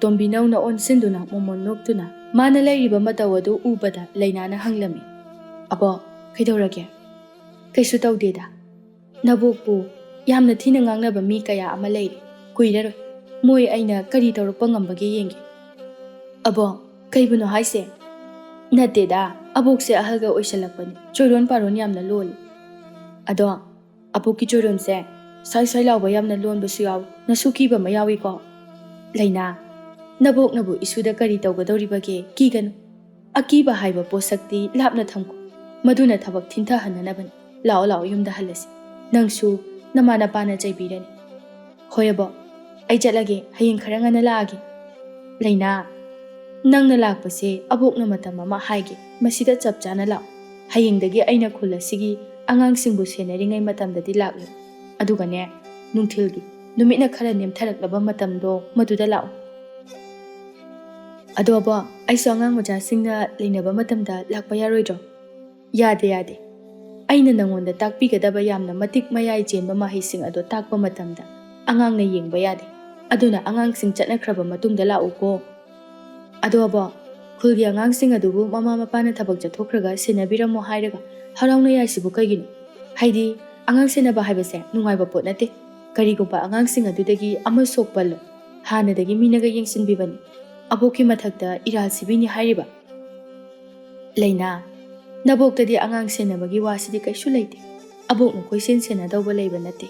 ꯇꯣꯝꯕꯤꯅꯧꯅ ꯑꯣꯟꯁꯤꯟꯗꯨꯅ ꯃꯣꯃꯣꯟ ꯅꯣꯛꯇꯨꯅ ꯃꯥꯅ ꯂꯩꯔꯤꯕ ꯃꯇꯧ ꯑꯗꯨ ꯎꯕꯗ ꯂꯩꯅꯥꯅ ꯍꯪꯂꯝꯃꯤ, "ꯑꯕꯣ, ꯀꯩꯗꯧꯔꯒꯦ?" "ꯀꯩꯁꯨ ꯇꯧꯗꯦꯗ꯫ ꯅꯕꯣꯛꯄꯨ ꯌꯥꯝꯅ ꯊꯤꯅ ꯉꯥꯡꯅꯕ ꯃꯤ ꯀꯌꯥ ꯑꯃ ꯂꯩꯔꯦ꯫ ꯀꯨꯏꯔꯔꯣꯏ꯫ ꯃꯣꯏ ꯑꯩꯅ ꯀꯔꯤ ꯇꯧꯔꯛꯄ ꯉꯝꯕꯒꯦ ꯌꯦꯡꯒꯦ꯫" "ꯑꯕꯣ, ꯀꯩꯕꯨꯅꯣ ꯍꯥꯏꯁꯦ?" "ꯅꯠꯇꯦꯗ, ꯑꯕꯣꯛꯁꯦ ꯑꯍꯜꯒ ꯑꯣꯏꯁꯜꯂꯛꯄꯅꯤ, ꯆꯣꯏꯔꯣꯟ ꯄꯥꯔꯣꯟ ꯌꯥꯝꯅ ꯂꯣꯜꯂꯤ꯫" "ꯑꯗꯣ, ꯑꯕꯣꯛꯀꯤ ꯆꯣꯏꯔꯣꯟꯁꯦ ꯁ꯭ꯋꯥꯏ ꯁ꯭ꯋꯥꯏ ꯂꯥꯎꯕ ꯌꯥꯝꯅ ꯂꯣꯟꯕꯁꯨ ꯌꯥꯎꯏ, ꯅꯁꯨ ꯀꯤꯕ ꯑꯃ ꯌꯥꯎꯏꯀꯣ?" "ꯂꯩꯅꯥ, ꯅꯕꯣꯛꯅꯕꯨ ꯏꯁꯨꯗ ꯀꯔꯤ ꯇꯧꯒꯗꯧꯔꯤꯕꯒꯦ? ꯀꯤꯒꯅꯨ꯫ ꯑꯀꯤꯕ ꯍꯥꯏꯕ ꯄꯣꯠꯁꯛꯇꯤ ꯂꯥꯞꯅ ꯊꯝꯈꯣ꯫ ꯃꯗꯨꯅ ꯊꯕꯛ ꯊꯤꯟꯊꯍꯟꯅꯅꯕꯅꯤ꯫ ꯂꯥꯛꯑꯣ, ꯂꯥꯛꯑꯣ, ꯌꯨꯝꯗ ꯍꯜꯂꯁꯤ꯫ ꯅꯪꯁꯨ ꯅꯃꯥ ꯅꯄꯥꯅ ꯆꯩꯕꯤꯔꯅꯤ꯫" "ꯍꯣꯏ ꯑꯕꯣꯛ, ꯑꯩ ꯆꯠꯂꯒꯦ, ꯍꯌꯦꯡ ꯈꯔ ꯉꯟꯅ ꯂꯥꯛꯑꯒꯦ꯫" "ꯂꯩꯅꯥ, ꯅꯪꯅ ꯂꯥꯛꯄꯁꯦ ꯑꯕꯣꯛꯅ ꯃꯇꯝ ꯑꯃ ꯍꯥꯏꯒꯦ, ꯃꯁꯤꯗ ꯆꯞ ꯆꯥꯅ ꯂꯥꯛꯑꯣ꯫ ꯍꯌꯦꯡꯗꯒꯤ ꯑꯩꯅ ꯈꯨꯜ ꯑꯁꯤꯒꯤ ꯑꯉꯥꯡꯁꯤꯡꯕꯨ ꯁꯦꯟꯅꯔꯤꯉꯩ ꯃꯇꯝꯗꯗꯤ ꯂꯥꯛꯂꯦ, ꯑꯗꯨꯒꯅꯦ, ꯅꯨꯡꯊꯤꯜꯒꯤ ꯅꯨꯃꯤꯠꯅ ꯈꯔ ꯅꯦꯝꯊꯔꯛꯂꯕ ꯃꯇꯝꯗꯣ, ꯃꯗꯨꯗ ꯂꯥꯛꯑꯣ꯫" "ꯑꯗꯣ ꯑꯕꯣꯛ, ꯑꯩꯁꯨ ꯑꯉꯥꯡ ꯃꯆꯥꯁꯤꯡꯅ ꯂꯩꯅꯕ ꯃꯇꯝꯗ ꯂꯥꯛꯄ ꯌꯥꯔꯣꯏꯗ꯭ꯔꯣ?" "ꯌꯥꯗꯦ, ꯌꯥꯗꯦ꯫ ꯑꯩꯅ ꯅꯪꯉꯣꯟꯗ ꯇꯥꯛꯄꯤꯒꯗꯕ ꯌꯥꯝꯅ ꯃꯇꯤꯛ ꯃꯌꯥꯏ ꯆꯦꯟꯕ ꯃꯍꯩꯁꯤꯡ ꯑꯗꯣ ꯇꯥꯛꯄ ꯃꯇꯝꯗ ꯑꯉꯥꯡꯅ ꯌꯦꯡꯕ ꯌꯥꯗꯦ꯫ ꯑꯗꯨꯅ ꯑꯉꯥꯡꯁꯤꯡ ꯆꯠꯅꯈ꯭ꯔꯕ ꯃꯇꯨꯡꯗ ꯂꯥꯛꯎꯀꯣ꯫" "ꯑꯗꯣ ꯑꯕꯣꯛ, ꯈꯨꯜꯒꯤ ꯑꯉꯥꯡꯁꯤꯡ ꯑꯗꯨꯕꯨ ꯃꯃꯥ ꯃꯄꯥꯅ ꯊꯕꯛ ꯆꯠꯊꯣꯛꯈ꯭ꯔꯒ ꯁꯦꯟꯅꯕꯤꯔꯝꯃꯣ ꯍꯥꯏꯔꯒ ꯍꯔꯥꯎꯅ ꯌꯥꯏꯁꯤꯕꯨ ꯀꯩꯒꯤꯅꯣ? ꯍꯥꯏꯗꯤ, ꯑꯉꯥꯡ ꯁꯦꯟꯅꯕ ꯍꯥꯏꯕꯁꯦ ꯅꯨꯡꯉꯥꯏꯕ ꯄꯣꯠ ꯅꯠꯇꯦ꯫ ꯀꯔꯤꯒꯨꯝꯕ ꯑꯉꯥꯡꯁꯤꯡ ꯑꯗꯨꯗꯒꯤ ꯑꯃ ꯁꯣꯛꯄꯜꯂꯣ, ꯍꯥꯟꯅꯗꯒꯤ ꯃꯤꯅꯒ ꯌꯦꯡꯁꯤꯟꯕꯤꯕꯅꯤ꯫ ꯑꯕꯣꯛꯀꯤ ꯃꯊꯛꯇ ꯏꯔꯥꯜ ꯁꯤꯕꯤꯅꯤ ꯍꯥꯏꯔꯤꯕ?" "ꯂꯩꯅꯥ, ꯅꯕꯣꯛꯇꯗꯤ ꯑꯉꯥꯡ ꯁꯦꯟꯅꯕꯒꯤ ꯋꯥꯁꯤꯗꯤ ꯀꯩꯁꯨ ꯂꯩꯇꯦ꯫ ꯑꯕꯣꯛꯅ ꯀꯣꯏꯁꯦꯟ ꯁꯦꯟꯅꯗꯧꯕ ꯂꯩꯕ ꯅꯠꯇꯦ꯫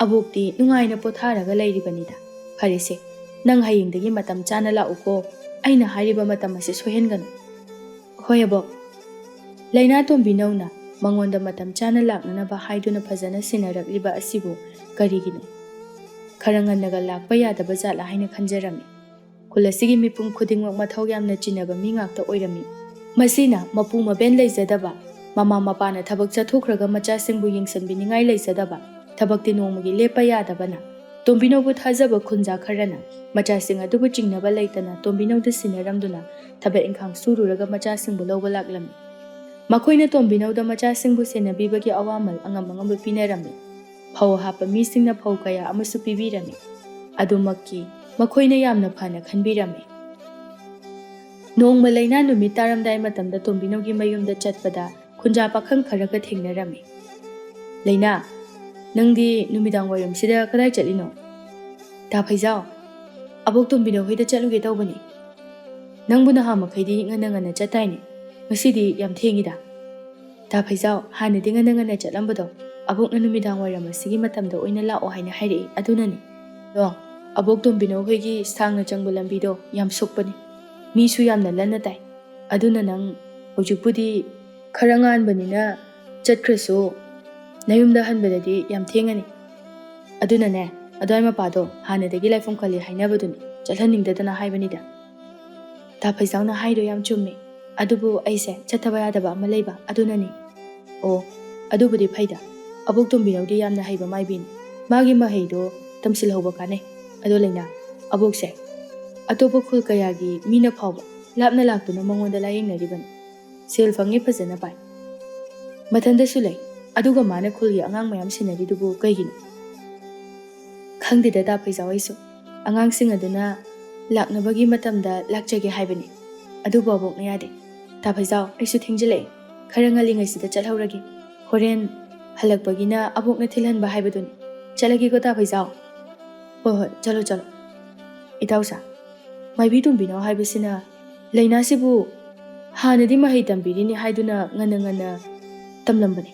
ꯑꯕꯣꯛꯇꯤ ꯅꯨꯡꯉꯥꯏꯅ ꯄꯣꯊꯥꯔꯒ ꯂꯩꯔꯤꯕꯅꯤꯗ꯫ ꯐꯔꯦꯁꯦ, ꯅꯪ ꯍꯌꯦꯡꯗꯒꯤ ꯃꯇꯝ ꯆꯥꯅ ꯂꯥꯛꯎꯀꯣ꯫ ꯑꯩꯅ ꯍꯥꯏꯔꯤꯕ ꯃꯇꯝ ꯑꯁꯤ ꯁꯣꯏꯍꯟꯒꯅꯨ꯫" "ꯍꯣꯏ ꯑꯕꯣꯛ꯫" ꯂꯩꯅꯥ ꯇꯣꯝꯕꯤꯅꯧꯅ ꯃꯉꯣꯟꯗ ꯃꯇꯝ ꯆꯥꯅ ꯂꯥꯛꯅꯅꯕ ꯍꯥꯏꯗꯨꯅ ꯐꯖꯅ ꯁꯤꯟꯅꯔꯛꯂꯤꯕ ꯑꯁꯤꯕꯨ ꯀꯔꯤꯒꯤꯅꯣ? ꯈꯔ ꯉꯟꯅꯒ ꯂꯥꯛꯄ ꯌꯥꯗꯕ ꯖꯥꯠꯂꯥ ꯍꯥꯏꯅ ꯈꯟꯖꯔꯝꯃꯤ꯫ ꯈꯨꯜ ꯑꯁꯤꯒꯤ ꯃꯤꯄꯨꯝ ꯈꯨꯗꯤꯡꯃꯛ ꯃꯊꯧ ꯌꯥꯝꯅ ꯆꯤꯟꯅꯕ ꯃꯤ ꯉꯥꯛꯇ ꯑꯣꯏꯔꯝꯃꯤ꯫ ꯃꯁꯤꯅ ꯃꯄꯨ ꯃꯕꯦꯟ ꯂꯩꯖꯗꯕ, ꯃꯃꯥ ꯃꯄꯥꯅ ꯊꯕꯛ ꯆꯠꯊꯣꯛꯈ꯭ꯔꯒ ꯃꯆꯥꯁꯤꯡꯕꯨ ꯌꯦꯡꯁꯤꯟꯕꯤꯅꯤꯡꯉꯥꯏ ꯂꯩꯖꯗꯕ, ꯊꯕꯛꯇꯤ ꯅꯣꯡꯃꯒꯤ ꯂꯦꯞꯄ ꯌꯥꯗꯕꯅ ꯇꯣꯝꯕꯤꯅꯧꯕꯨ ꯊꯥꯖꯕ ꯈꯨꯟꯖꯥ ꯈꯔꯅ ꯃꯆꯥꯁꯤꯡ ꯑꯗꯨꯕꯨ ꯆꯤꯡꯅꯕ ꯂꯩꯇꯅ ꯇꯣꯝꯕꯤꯅꯧꯗ ꯁꯤꯟꯅꯔꯝꯗꯨꯅ ꯊꯕꯛ ꯏꯪꯈꯥꯡ ꯁꯨꯔꯨꯔꯒ ꯃꯆꯥꯁꯤꯡꯕꯨ ꯂꯧꯕ ꯂꯥꯛꯂꯝꯃꯤ꯫ ꯃꯈꯣꯏꯅ ꯇꯣꯝꯕꯤꯅꯧꯗ ꯃꯆꯥꯁꯤꯡꯕꯨ ꯁꯦꯟꯅꯕꯤꯕꯒꯤ ꯑꯋꯥꯃꯜ ꯑꯉꯝ ꯑꯉꯝꯕ ꯄꯤꯅꯔꯝꯃꯤ꯫ ꯐꯧ ꯍꯥꯞꯄ ꯃꯤꯁꯤꯡꯅ ꯐꯧ ꯀꯌꯥ ꯑꯃꯁꯨ ꯄꯤꯕꯤꯔꯝꯃꯤ꯫ ꯑꯗꯨꯃꯛꯀꯤ ꯃꯈꯣꯏꯅ ꯌꯥꯝꯅ ꯐꯅ ꯈꯟꯕꯤꯔꯝꯃꯤ꯫ ꯅꯣꯡꯃ ꯂꯩꯅꯥ ꯅꯨꯃꯤꯠ ꯇꯥꯔꯝꯗꯥꯏ ꯃꯇꯝꯗ ꯇꯣꯝꯕꯤꯅꯧꯒꯤ ꯃꯌꯨꯝꯗ ꯆꯠꯄꯗ ꯈꯨꯟꯖꯥ ꯄꯥꯈꯪ ꯈꯔꯒ ꯊꯦꯡꯅꯔꯝꯃꯤ꯫ "ꯂꯩꯅꯥ, ꯅꯪꯗꯤ ꯅꯨꯃꯤꯗꯥꯡ ꯋꯥꯏꯔꯝꯁꯤꯗ ꯀꯗꯥꯏ ꯆꯠꯂꯤꯅꯣ?" "ꯇꯥ ꯐꯩꯖꯥꯎ, ꯑꯕꯣꯛ ꯇꯣꯝꯕꯤꯅꯧ ꯍꯣꯏꯗ ꯆꯠꯂꯨꯒꯦ ꯇꯧꯕꯅꯤ꯫ ꯅꯪꯕꯨ ꯅꯍꯥ ꯃꯈꯩꯗꯤ ꯉꯟꯅ ꯉꯟꯅ ꯆꯠꯇꯥꯏꯅꯦ, ꯉꯁꯤꯗꯤ ꯌꯥꯝ ꯊꯦꯡꯉꯤꯗ꯫" "ꯇꯥ ꯐꯩꯖꯥꯎ, ꯍꯥꯟꯅꯗꯤ ꯉꯟꯅ ꯉꯟꯅ ꯆꯠꯂꯝꯕꯗꯣ, ꯑꯕꯣꯛꯅ ꯅꯨꯃꯤꯗꯥꯡ ꯋꯥꯏꯔꯝ ꯑꯁꯤꯒꯤ ꯃꯇꯝꯗ ꯑꯣꯏꯅ ꯂꯥꯛꯑꯣ ꯍꯥꯏꯅ ꯍꯥꯏꯔꯛꯏ, ꯑꯗꯨꯅꯅꯤ꯫ ꯑꯗꯣ ꯑꯕꯣꯛ ꯇꯣꯝꯕꯤꯅꯧ ꯍꯣꯏꯒꯤ ꯁꯥꯡꯅ ꯆꯪꯕ ꯂꯝꯕꯤꯗꯣ ꯌꯥꯝ ꯁꯣꯛꯄꯅꯤ, ꯃꯤꯁꯨ ꯌꯥꯝꯅ ꯂꯟꯅ ꯇꯥꯏ꯫ ꯑꯗꯨꯅ ꯅꯪ ꯍꯧꯖꯤꯛꯄꯨꯗꯤ ꯈꯔ ꯉꯥꯟꯕꯅꯤꯅ ꯆꯠꯈ꯭ꯔꯁꯨ, ꯅꯌꯨꯝꯗ ꯍꯟꯕꯗꯗꯤ ꯌꯥꯝ ꯊꯦꯡꯉꯅꯤ꯫ ꯑꯗꯨꯅꯅꯦ, ꯑꯗꯨꯋꯥꯏ ꯃꯄꯥꯗꯣ ꯍꯥꯟꯅꯗꯒꯤ ꯂꯥꯏꯐꯝ ꯀꯜꯂꯤ ꯍꯥꯏꯅꯕꯗꯨꯅꯤ, ꯆꯠꯍꯟꯅꯤꯡꯗꯗꯅ ꯍꯥꯏꯕꯅꯤꯗ꯫ ꯇꯥ ꯐꯩꯖꯥꯎꯅ ꯍꯥꯏꯗꯣ ꯌꯥꯝ ꯆꯨꯝꯃꯦ, ꯑꯗꯨꯕꯨ ꯑꯩꯁꯦ ꯆꯠꯇꯕ ꯌꯥꯗꯕ ꯑꯃ ꯂꯩꯕ ꯑꯗꯨꯅꯅꯤ꯫ ꯑꯣ, ꯑꯗꯨꯕꯨꯗꯤ ꯐꯩꯗ, ꯑꯕꯣꯛ ꯇꯣꯝꯕꯤꯅꯧꯗꯤ ꯌꯥꯝꯅ ꯍꯩꯕ ꯃꯥꯏꯕꯤꯅꯤ, ꯃꯥꯒꯤ ꯃꯍꯩꯗꯣ ꯇꯝꯁꯤꯜꯍꯧꯕ ꯀꯥꯟꯅꯩ꯫ ꯑꯗꯣ ꯂꯩꯅꯥ, ꯑꯕꯣꯛꯁꯦ ꯑꯇꯣꯞꯄ ꯈꯨꯜ ꯀꯌꯥꯒꯤ ꯃꯤꯅ ꯐꯥꯎꯕ ꯂꯥꯞꯅ ꯂꯥꯛꯇꯨꯅ ꯃꯉꯣꯟꯗ ꯂꯥꯌꯦꯡꯅꯔꯤꯕꯅꯤ꯫ ꯁꯦꯜ ꯐꯪꯉꯤ, ꯐꯖꯅ ꯄꯥꯏ, ꯃꯊꯟꯗꯁꯨ ꯂꯩ, ꯑꯗꯨꯒ ꯃꯥꯅ ꯈꯨꯜꯒꯤ ꯑꯉꯥꯡ ꯃꯌꯥꯝ ꯁꯦꯟꯅꯔꯤꯗꯨꯕꯨ ꯀꯩꯒꯤꯅꯣ? ꯈꯪꯗꯦꯗ ꯇꯥ ꯐꯩꯖꯥꯎ, ꯑꯩꯁꯨ ꯑꯉꯥꯡꯁꯤꯡ ꯑꯗꯨꯅ ꯂꯥꯛꯅꯕꯒꯤ ꯃꯇꯝꯗ ꯂꯥꯛꯆꯒꯦ ꯍꯥꯏꯕꯅꯤ, ꯑꯗꯨꯕꯨ ꯑꯕꯣꯛꯅ ꯌꯥꯗꯦ꯫ ꯇꯥ ꯐꯩꯖꯥꯎ, ꯑꯩꯁꯨ ꯊꯦꯡꯖꯤꯜꯂꯛꯑꯦ, ꯈꯔ ꯉꯜꯂꯤꯉꯩꯁꯤꯗ ꯆꯠꯍꯧꯔꯒꯦ, ꯍꯣꯔꯦꯟ ꯍꯜꯂꯛꯄꯒꯤꯅ ꯑꯕꯣꯛꯅ ꯊꯤꯜꯍꯟꯕ ꯍꯥꯏꯕꯗꯨꯅꯤ꯫ ꯆꯠꯂꯒꯦꯀꯣ ꯇꯥ ꯐꯩꯖꯥꯎ꯫ ꯍꯣꯏ ꯍꯣꯏ, ꯆꯠꯂꯣ ꯆꯠꯂꯣ꯫ ꯏꯇꯥꯎꯁꯥ, ꯃꯥꯏꯕꯤ ꯇꯣꯝꯕꯤꯅꯧ ꯍꯥꯏꯕꯁꯤꯅ ꯂꯩꯅꯥꯁꯤꯕꯨ ꯍꯥꯟꯅꯗꯤ ꯃꯍꯩ ꯇꯝꯕꯤꯔꯤꯅꯤ ꯍꯥꯏꯗꯨꯅ ꯉꯟꯅ ꯉꯟꯅ ꯇꯝꯂꯝꯕꯅꯤ꯫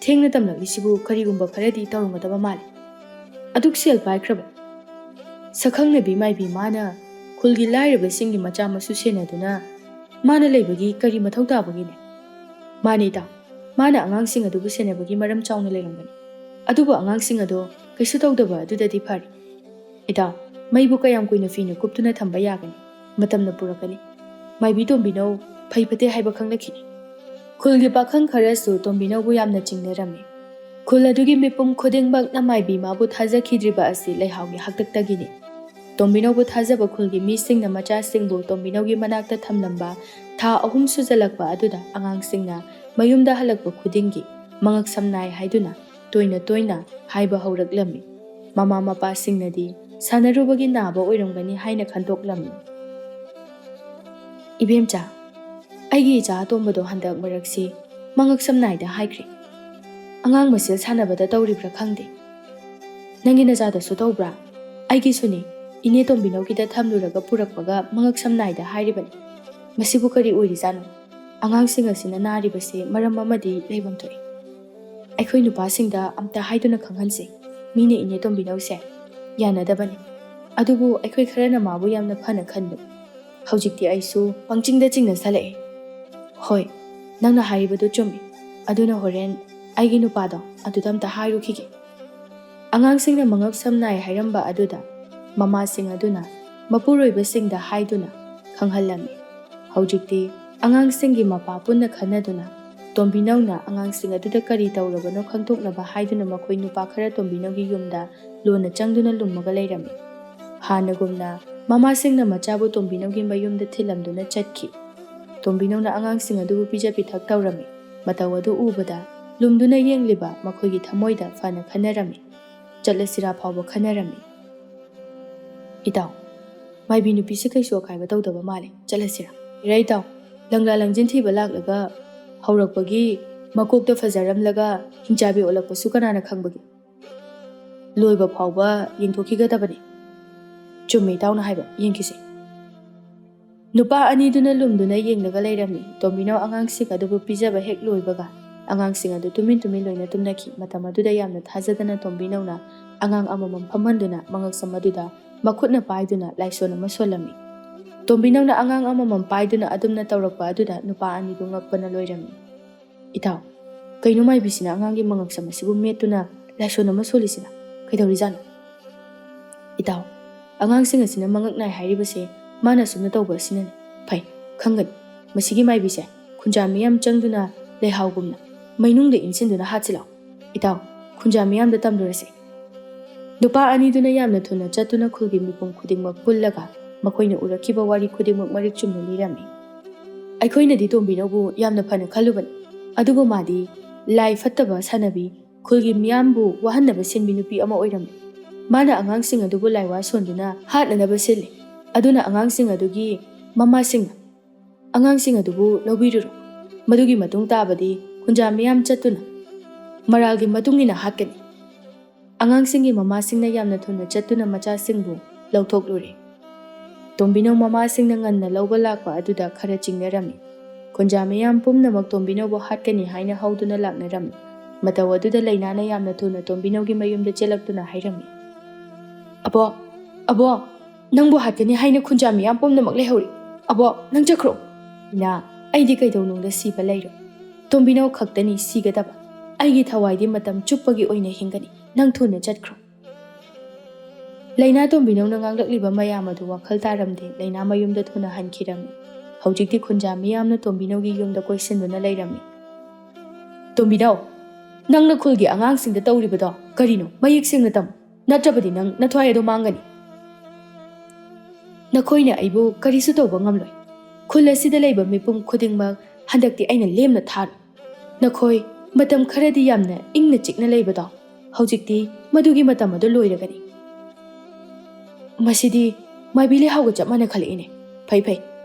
ꯊꯦꯡꯅ ꯇꯝꯂꯛꯂꯤꯁꯤꯕꯨ ꯀꯔꯤꯒꯨꯝꯕ ꯈꯔꯗꯤ ꯇꯧꯔꯝꯒꯗꯕ ꯃꯥꯜꯂꯤ꯫ ꯑꯗꯨꯛ ꯁꯦꯜ ꯄꯥꯏꯈ꯭ꯔꯕ ꯁꯛꯈꯪꯅꯕꯤ ꯃꯥꯏꯕꯤ ꯃꯥꯅ ꯈꯨꯜꯒꯤ ꯂꯥꯏꯔꯕꯁꯤꯡꯒꯤ ꯃꯆꯥ ꯃꯁꯨ ꯁꯦꯟꯅꯗꯨꯅ ꯃꯥꯅ ꯂꯩꯕꯒꯤ ꯀꯔꯤ ꯃꯊꯧ ꯇꯥꯕꯒꯤꯅꯦ? ꯃꯥꯅꯦ ꯏꯇꯥꯎ, ꯃꯥꯅ ꯑꯉꯥꯡꯁꯤꯡ ꯑꯗꯨꯕꯨ ꯁꯦꯟꯅꯕꯒꯤ ꯃꯔꯝ ꯆꯥꯎꯅ ꯂꯩꯔꯝꯒꯅꯤ꯫ ꯑꯗꯨꯕꯨ ꯑꯉꯥꯡꯁꯤꯡ ꯑꯗꯣ ꯀꯩꯁꯨ ꯇꯧꯗꯕ ꯑꯗꯨꯗꯗꯤ ꯐꯔꯦ꯫ ꯏꯇꯥꯎ, ꯃꯩꯕꯨ ꯀꯌꯥꯝ ꯀꯨꯏꯅ ꯐꯤꯅ ꯀꯨꯞꯇꯨꯅ ꯊꯝꯕ ꯌꯥꯒꯅꯤ? ꯃꯇꯝꯅ ꯄꯨꯔꯛꯀꯅꯤ꯫ ꯃꯥꯏꯕꯤ ꯇꯣꯝꯕꯤꯅꯧ ꯐꯩ ꯐꯠꯇꯦ ꯍꯥꯏꯕ ꯈꯪꯂꯛꯈꯤꯅꯤ꯫ ꯈꯨꯜꯒꯤ ꯄꯥꯈꯪ ꯈꯔꯁꯨ ꯇꯣꯝꯕꯤꯅꯧꯕꯨ ꯌꯥꯝꯅ ꯆꯤꯡꯅꯔꯝꯃꯤ꯫ ꯈꯨꯜ ꯑꯗꯨꯒꯤ ꯃꯤꯄꯨꯝ ꯈꯨꯗꯤꯡꯃꯛꯅ ꯃꯥꯏꯕꯤ ꯃꯥꯕꯨ ꯊꯥꯖꯈꯤꯗ꯭ꯔꯤꯕ ꯑꯁꯤ ꯂꯩꯍꯥꯎꯒꯤ ꯍꯥꯛꯇꯛꯇꯒꯤꯅꯤ꯫ ꯇꯣꯝꯕꯤꯅꯧꯕꯨ ꯊꯥꯖꯕ ꯈꯨꯜꯒꯤ ꯃꯤꯁꯤꯡꯅ ꯃꯆꯥꯁꯤꯡꯕꯨ ꯇꯣꯝꯕꯤꯅꯧꯒꯤ ꯃꯅꯥꯛꯇ ꯊꯝꯂꯝꯕ ꯊꯥ ꯑꯍꯨꯝ ꯁꯨꯖꯜꯂꯛꯄ ꯑꯗꯨꯗ ꯑꯉꯥꯡꯁꯤꯡꯅ ꯃꯌꯨꯝꯗ ꯍꯜꯂꯛꯄ ꯈꯨꯗꯤꯡꯒꯤ ꯃꯉꯛ ꯁꯝ ꯅꯥꯏ ꯍꯥꯏꯗꯨꯅ ꯇꯣꯏꯅ ꯇꯣꯏꯅ ꯍꯥꯏꯕ ꯍꯧꯔꯛꯂꯝꯃꯤ꯫ ꯃꯃꯥ ꯃꯄꯥꯁꯤꯡꯅꯗꯤ ꯁꯥꯟꯅꯔꯨꯕꯒꯤ ꯅꯥꯕ ꯑꯣꯏꯔꯝꯒꯅꯤ ꯍꯥꯏꯅ ꯈꯟꯗꯣꯛꯂꯝꯃꯤ꯫ ꯏꯕꯦꯝꯆꯥ, ꯑꯩꯒꯤ ꯏꯆꯥ ꯑꯇꯣꯝꯕꯗꯣ ꯍꯟꯗꯛ ꯃꯔꯛꯁꯤ ꯃꯉꯛ ꯁꯝ ꯅꯥꯏꯗ ꯍꯥꯏꯈ꯭ꯔꯦ꯫ ꯑꯉꯥꯡ ꯃꯁꯦꯜ ꯁꯥꯟꯅꯕꯗ ꯇꯧꯔꯤꯕ꯭ꯔꯥ ꯈꯪꯗꯦ꯫ ꯅꯪꯒꯤ ꯅꯆꯥꯗꯁꯨ ꯇꯧꯕ꯭ꯔꯥ? ꯑꯩꯒꯤꯁꯨꯅꯤ, ꯏꯅꯦ ꯇꯣꯝꯕꯤꯅꯧꯒꯤꯗ ꯊꯝꯂꯨꯔꯒ ꯄꯨꯔꯛꯄꯒ ꯃꯉꯛ ꯁꯝ ꯅꯥꯏꯗ ꯍꯥꯏꯔꯤꯕꯅꯤ꯫ ꯃꯁꯤꯕꯨ ꯀꯔꯤ ꯑꯣꯏꯔꯤꯖꯥꯠꯅꯣ? ꯑꯉꯥꯡꯁꯤꯡ ꯑꯁꯤꯅ ꯅꯥꯔꯤꯕꯁꯤ ꯃꯔꯝ ꯑꯃꯗꯤ ꯂꯩꯐꯝ ꯊꯣꯛꯏ꯫ ꯑꯩꯈꯣꯏ ꯅꯨꯄꯥꯁꯤꯡꯗ ꯑꯝꯇ ꯍꯥꯏꯗꯨꯅ ꯈꯪꯍꯟꯁꯤ꯫ ꯃꯤꯅ ꯏꯅꯦ ꯇꯣꯝꯕꯤꯅꯧꯁꯦ ꯌꯥꯅꯗꯕꯅꯤ꯫ ꯑꯗꯨꯕꯨ ꯑꯩꯈꯣꯏ ꯈꯔꯅ ꯃꯥꯕꯨ ꯌꯥꯝꯅ ꯐꯅ ꯈꯟꯕꯅꯤ꯫ ꯍꯧꯖꯤꯛꯇꯤ ꯑꯩꯁꯨ ꯄꯪꯆꯤꯡꯗ ꯆꯤꯡꯅꯁꯜꯂꯛꯑꯦ꯫ ꯍꯣꯏ, ꯅꯪꯅ ꯍꯥꯏꯔꯤꯕꯗꯨ ꯆꯨꯝꯃꯤ꯫ ꯑꯗꯨꯅ ꯍꯣꯔꯦꯟ ꯑꯩꯒꯤ ꯅꯨꯄꯥꯗꯣ ꯑꯗꯨꯗ ꯑꯝꯇ ꯍꯥꯏꯔꯨꯈꯤꯒꯦ꯫ ꯑꯉꯥꯡꯁꯤꯡꯅ ꯃꯉꯛ ꯁꯝ ꯅꯥꯏ ꯍꯥꯏꯔꯝꯕ ꯑꯗꯨꯗ ꯃꯃꯥꯁꯤꯡ ꯑꯗꯨꯅ ꯃꯄꯨꯔꯣꯏꯕꯁꯤꯡꯗ ꯍꯥꯏꯗꯨꯅ ꯈꯪꯍꯜꯂꯝꯃꯤ꯫ ꯍꯧꯖꯤꯛꯇꯤ ꯑꯉꯥꯡꯁꯤꯡꯒꯤ ꯃꯄꯥ ꯄꯨꯟꯅ ꯈꯟꯅꯗꯨꯅ ꯇꯣꯝꯕꯤꯅꯧꯅ ꯑꯉꯥꯡꯁꯤꯡ ꯑꯗꯨꯗ ꯀꯔꯤ ꯇꯧꯔꯕꯅꯣ ꯈꯪꯗꯣꯛꯅꯕ ꯍꯥꯏꯗꯨꯅ ꯃꯈꯣꯏ ꯅꯨꯄꯥ ꯈꯔ ꯇꯣꯝꯕꯤꯅꯧꯒꯤ ꯌꯨꯝꯗ ꯂꯣꯟꯅ ꯆꯪꯗꯨꯅ ꯂꯨꯝꯃꯒ ꯂꯩꯔꯝꯃꯤ꯫ ꯍꯥꯟꯅꯒꯨꯝꯅ ꯃꯃꯥꯁꯤꯡꯅ ꯃꯆꯥꯕꯨ ꯇꯣꯝꯕꯤꯅꯧꯒꯤ ꯃꯌꯨꯝꯗ ꯊꯤꯜꯂꯝꯗꯨꯅ ꯆꯠꯈꯤ꯫ ꯇꯣꯝꯕꯤꯅꯧꯅ ꯑꯉꯥꯡꯁꯤꯡ ꯑꯗꯨꯕꯨ ꯄꯤꯖ ꯄꯤꯊꯛ ꯇꯧꯔꯝꯃꯤ꯫ ꯃꯇꯧ ꯑꯗꯨ ꯎꯕꯗ ꯂꯨꯝꯗꯨꯅ ꯌꯦꯡꯂꯤꯕ ꯃꯈꯣꯏꯒꯤ ꯊꯃꯣꯏꯗ ꯐꯅ ꯈꯟꯅꯔꯝꯃꯤ꯫ ꯆꯠꯂꯁꯤꯔꯥ ꯐꯥꯎꯕ ꯈꯟꯅꯔꯝꯃꯤ꯫ "ꯏꯇꯥꯎ, ꯃꯥꯏꯕꯤ ꯅꯨꯄꯤꯁꯦ ꯀꯩꯁꯨ ꯑꯀꯥꯏꯕ ꯇꯧꯗꯕ ꯃꯥꯜꯂꯦ, ꯆꯠꯂꯁꯤꯔꯥ?" "ꯏꯔꯥ ꯏꯇꯥꯎ, ꯂꯪꯂꯥ ꯂꯪꯖꯤꯟ ꯊꯤꯕ ꯂꯥꯛꯂꯒ ꯍꯧꯔꯛꯄꯒꯤ ꯃꯀꯣꯛꯇ ꯐꯖꯔꯝꯂꯒ ꯍꯤꯡꯆꯥꯕꯤ ꯑꯣꯜꯂꯛꯄꯁꯨ ꯀꯅꯥꯅ ꯈꯪꯕꯒꯦ? ꯂꯣꯏꯕ ꯐꯥꯎꯕ ꯌꯦꯡꯊꯣꯛꯈꯤꯒꯗꯕꯅꯤ꯫" "ꯆꯨꯝꯃꯦ ꯏꯇꯥꯎꯅ ꯍꯥꯏꯕ, ꯌꯦꯡꯈꯤꯁꯦ꯫" ꯅꯨꯄꯥ ꯑꯅꯤꯗꯨꯅ ꯂꯨꯝꯗꯨꯅ ꯌꯦꯡꯂꯒ ꯂꯩꯔꯝꯃꯤ꯫ ꯇꯣꯝꯕꯤꯅꯧ ꯑꯉꯥꯡꯁꯤꯡ ꯑꯗꯨꯕꯨ ꯄꯤꯖꯕ ꯍꯦꯛ ꯂꯣꯏꯕꯒ ꯑꯉꯥꯡꯁꯤꯡ ꯑꯗꯨ ꯇꯨꯃꯤꯟ ꯇꯨꯃꯤꯟ ꯂꯣꯏꯅ ꯇꯨꯝꯅꯈꯤ꯫ ꯃꯇꯝ ꯑꯗꯨꯗ ꯌꯥꯝꯅ ꯊꯥꯖꯗꯅ ꯇꯣꯝꯕꯤꯅꯧꯅ ꯑꯉꯥꯡ ꯑꯃꯃꯝ ꯐꯝꯍꯟꯗꯨꯅ ꯃꯉꯛꯁꯝ ꯑꯗꯨꯗ ꯃꯈꯨꯠꯅ ꯄꯥꯏꯗꯨꯅ ꯂꯥꯏꯁꯣꯟ ꯑꯃ ꯁꯣꯜꯂꯝꯃꯤ꯫ ꯇꯣꯝꯕꯤꯅꯧꯅ ꯑꯉꯥꯡ ꯑꯃꯃꯝ ꯄꯥꯏꯗꯨꯅ ꯑꯗꯨꯝꯅ ꯇꯧꯔꯛꯄ ꯑꯗꯨꯗ ꯅꯨꯄꯥ ꯑꯅꯤꯗꯨ ꯉꯛꯄꯅ ꯂꯣꯏꯔꯝꯃꯤ꯫ "ꯏꯇꯥꯎ, ꯀꯩꯅꯣ ꯃꯥꯏꯕꯤꯁꯤꯅ ꯑꯉꯥꯡꯒꯤ ꯃꯉꯛꯁꯝ ꯑꯁꯤꯕꯨ ꯃꯦꯠꯇꯨꯅ ꯂꯥꯏꯁꯣꯟ ꯑꯃ ꯁꯣꯜꯂꯤꯁꯤꯅ? ꯀꯩꯗꯧꯔꯤꯖꯥꯠꯅꯣ?" "ꯏꯇꯥꯎ, ꯑꯉꯥꯡꯁꯤꯡ ꯑꯁꯤꯅ ꯃꯉꯛ ꯅꯥꯏ ꯍꯥꯏꯔꯤꯕꯁꯦ ꯃꯥꯅ ꯑꯁꯨꯝꯅ ꯇꯧꯕ ꯑꯁꯤꯅꯅꯤ꯫ ꯐꯩ, ꯈꯪꯒꯅꯤ꯫ ꯃꯁꯤꯒꯤ ꯃꯥꯏꯕꯤꯁꯦ ꯈꯨꯟꯖꯥ ꯃꯤꯌꯥꯝ ꯆꯪꯗꯨꯅ ꯂꯩꯍꯥꯎꯒꯨꯝꯅ ꯃꯩꯅꯨꯡꯗ ꯏꯟꯁꯤꯟꯗꯨꯅ ꯍꯥꯠꯁꯤ ꯂꯥꯎ꯫ ꯏꯇꯥꯎ, ꯈꯨꯟꯖꯥ ꯃꯤꯌꯥꯝꯗ ꯇꯝꯂꯨꯔꯁꯦ꯫" ꯅꯨꯄꯥ ꯑꯅꯤꯗꯨꯅ ꯌꯥꯝꯅ ꯊꯨꯅ ꯆꯠꯇꯨꯅ ꯈꯨꯜꯒꯤ ꯃꯤꯄꯨꯝ ꯈꯨꯗꯤꯡꯃꯛ ꯄꯨꯜꯂꯒ ꯃꯈꯣꯏꯅ ꯎꯔꯛꯈꯤꯕ ꯋꯥꯔꯤ ꯈꯨꯗꯤꯡꯃꯛ ꯃꯔꯤꯛ ꯆꯨꯝꯅ ꯂꯤꯔꯝꯃꯤ꯫ "ꯑꯩꯈꯣꯏꯅꯗꯤ ꯇꯣꯝꯕꯤꯅꯧꯕꯨ ꯌꯥꯝꯅ ꯐꯅ ꯈꯜꯂꯨꯕꯅꯤ, ꯑꯗꯨꯕꯨ ꯃꯥꯗꯤ ꯂꯥꯏ ꯐꯠꯇꯕ ꯁꯥꯟꯅꯕꯤ, ꯈꯨꯜꯒꯤ ꯃꯤꯌꯥꯝꯕꯨ ꯋꯥꯍꯟꯅꯕ ꯁꯤꯟꯕꯤ ꯅꯨꯄꯤ ꯑꯃ ꯑꯣꯏꯔꯝꯃꯤ꯫ ꯃꯥꯅ ꯑꯉꯥꯡꯁꯤꯡ ꯑꯗꯨꯕꯨ ꯂꯥꯏꯋꯥ ꯁꯣꯟꯗꯨꯅ ꯍꯥꯠꯅꯅꯕ ꯁꯤꯜꯂꯤ꯫ ꯑꯗꯨꯅ ꯑꯉꯥꯡꯁꯤꯡ ꯑꯗꯨꯒꯤ ꯃꯃꯥꯁꯤꯡꯅ ꯑꯉꯥꯡꯁꯤꯡ ꯑꯗꯨꯕꯨ ꯂꯧꯕꯤꯔꯨꯔꯣ꯫ ꯃꯗꯨꯒꯤ ꯃꯇꯨꯡ ꯇꯥꯕꯗꯤ ꯈꯨꯟꯖꯥ ꯃꯤꯌꯥꯝ ꯆꯠꯇꯨꯅ ꯃꯔꯥꯜꯒꯤ ꯃꯇꯨꯡ ꯏꯟꯅ ꯍꯥꯠꯀꯅꯤ꯫" ꯑꯉꯥꯡꯁꯤꯡꯒꯤ ꯃꯃꯥꯁꯤꯡꯅ ꯌꯥꯝꯅ ꯊꯨꯅ ꯆꯠꯇꯨꯅ ꯃꯆꯥꯁꯤꯡꯕꯨ ꯂꯧꯊꯣꯛꯂꯨꯔꯦ꯫ ꯇꯣꯝꯕꯤꯅꯧ ꯃꯃꯥꯁꯤꯡꯅ ꯉꯟꯅ ꯂꯧꯕ ꯂꯥꯛꯄ ꯑꯗꯨꯗ ꯈꯔ ꯆꯤꯡꯅꯔꯝꯃꯤ꯫ ꯈꯨꯟꯖꯥ ꯃꯤꯌꯥꯝ ꯄꯨꯝꯅꯃꯛ ꯇꯣꯝꯕꯤꯅꯧꯕꯨ ꯍꯥꯠꯀꯅꯤ ꯍꯥꯏꯅ ꯍꯧꯗꯨꯅ ꯂꯥꯛꯅꯔꯝꯃꯤ꯫ ꯃꯇꯧ ꯑꯗꯨꯗ ꯂꯩꯅꯥꯅ ꯌꯥꯝꯅ ꯊꯨꯅ ꯇꯣꯝꯕꯤꯅꯧꯒꯤ ꯃꯌꯨꯝꯗ ꯆꯦꯜꯂꯛꯇꯨꯅ ꯍꯥꯏꯔꯝꯃꯤ, "ꯑꯕꯣ, ꯑꯕꯣ, ꯅꯪꯕꯨ ꯍꯥꯠꯀꯅꯤ ꯍꯥꯏꯅ ꯈꯨꯟꯖꯥ ꯃꯤꯌꯥꯝ ꯄꯨꯝꯅꯃꯛ ꯂꯩꯍꯧꯔꯤ꯫ ꯑꯕꯣ, ꯅꯪ ꯆꯠꯈ꯭ꯔꯣ꯫" "ꯏꯅꯥ, ꯑꯩꯗꯤ ꯀꯩꯗꯧꯅꯨꯡꯗ ꯁꯤꯕ ꯂꯩꯔꯣꯏ꯫ ꯇꯣꯝꯕꯤꯅꯧ ꯈꯛꯇꯅꯤ ꯁꯤꯒꯗꯕ꯫ ꯑꯩꯒꯤ ꯊꯋꯥꯏꯗꯤ ꯃꯇꯝ ꯆꯨꯞꯄꯒꯤ ꯑꯣꯏꯅ ꯍꯤꯡꯒꯅꯤ꯫ ꯅꯪ ꯊꯨꯅ ꯆꯠꯈ꯭ꯔꯣ꯫ ꯂꯩꯅꯥ ꯇꯣꯝꯕꯤꯅꯧꯅ ꯉꯥꯡꯂꯛꯂꯤꯕ ꯃꯌꯥꯝ ꯑꯗꯨ ꯋꯥꯈꯜ ꯇꯥꯔꯝꯗꯦ꯫ ꯂꯩꯅꯥ ꯃꯌꯨꯝꯗ ꯊꯨꯅ ꯍꯟꯈꯤꯔꯝꯃꯤ꯫ ꯍꯧꯖꯤꯛꯇꯤ ꯈꯨꯟꯖꯥ ꯃꯤꯌꯥꯝꯅ ꯇꯣꯝꯕꯤꯅꯧꯒꯤ ꯌꯨꯝꯗ ꯀꯣꯏꯁꯤꯟꯗꯨꯅ ꯂꯩꯔꯝꯃꯤ꯫ "ꯇꯣꯝꯕꯤꯅꯧ, ꯅꯪꯅ ꯈꯨꯜꯒꯤ ꯑꯉꯥꯡꯁꯤꯡꯗ ꯇꯧꯔꯤꯕꯗꯣ ꯀꯔꯤꯅꯣ? ꯃꯌꯦꯛ ꯁꯦꯡꯅ ꯇꯝꯃꯨ, ꯅꯠꯇ꯭ꯔꯕꯗꯤ ꯅꯪ ꯅꯊ꯭ꯋꯥꯏ ꯑꯗꯨ ꯃꯥꯡꯒꯅꯤ꯫ ꯅꯈꯣꯏꯅ ꯑꯩꯕꯨ ꯀꯔꯤꯁꯨ ꯇꯧꯕ ꯉꯝꯂꯣꯏ꯫ ꯈꯨꯜ ꯑꯁꯤꯗ ꯂꯩꯕ ꯃꯤꯄꯨꯝ ꯈꯨꯗꯤꯡꯃꯛ ꯍꯟꯗꯛꯇꯤ ꯑꯩꯅ ꯂꯦꯝꯅ ꯊꯥꯔꯣꯏ꯫ ꯅꯈꯣꯏ ꯃꯇꯝ ꯈꯔꯗꯤ ꯌꯥꯝꯅ ꯏꯪꯅ ꯆꯤꯛꯅ ꯂꯩꯕꯗꯣ, ꯍꯧꯖꯤꯛꯇꯤ ꯃꯗꯨꯒꯤ ꯃꯇꯝ ꯑꯗꯨ ꯂꯣꯏꯔꯒꯅꯤ꯫" "ꯃꯁꯤꯗꯤ ꯃꯥꯏꯕꯤ ꯂꯩꯍꯥꯎꯒ ꯆꯞ ꯃꯥꯟꯅ ꯈꯜꯂꯛꯏꯅꯦ꯫ ꯐꯩ, ꯐꯩ꯫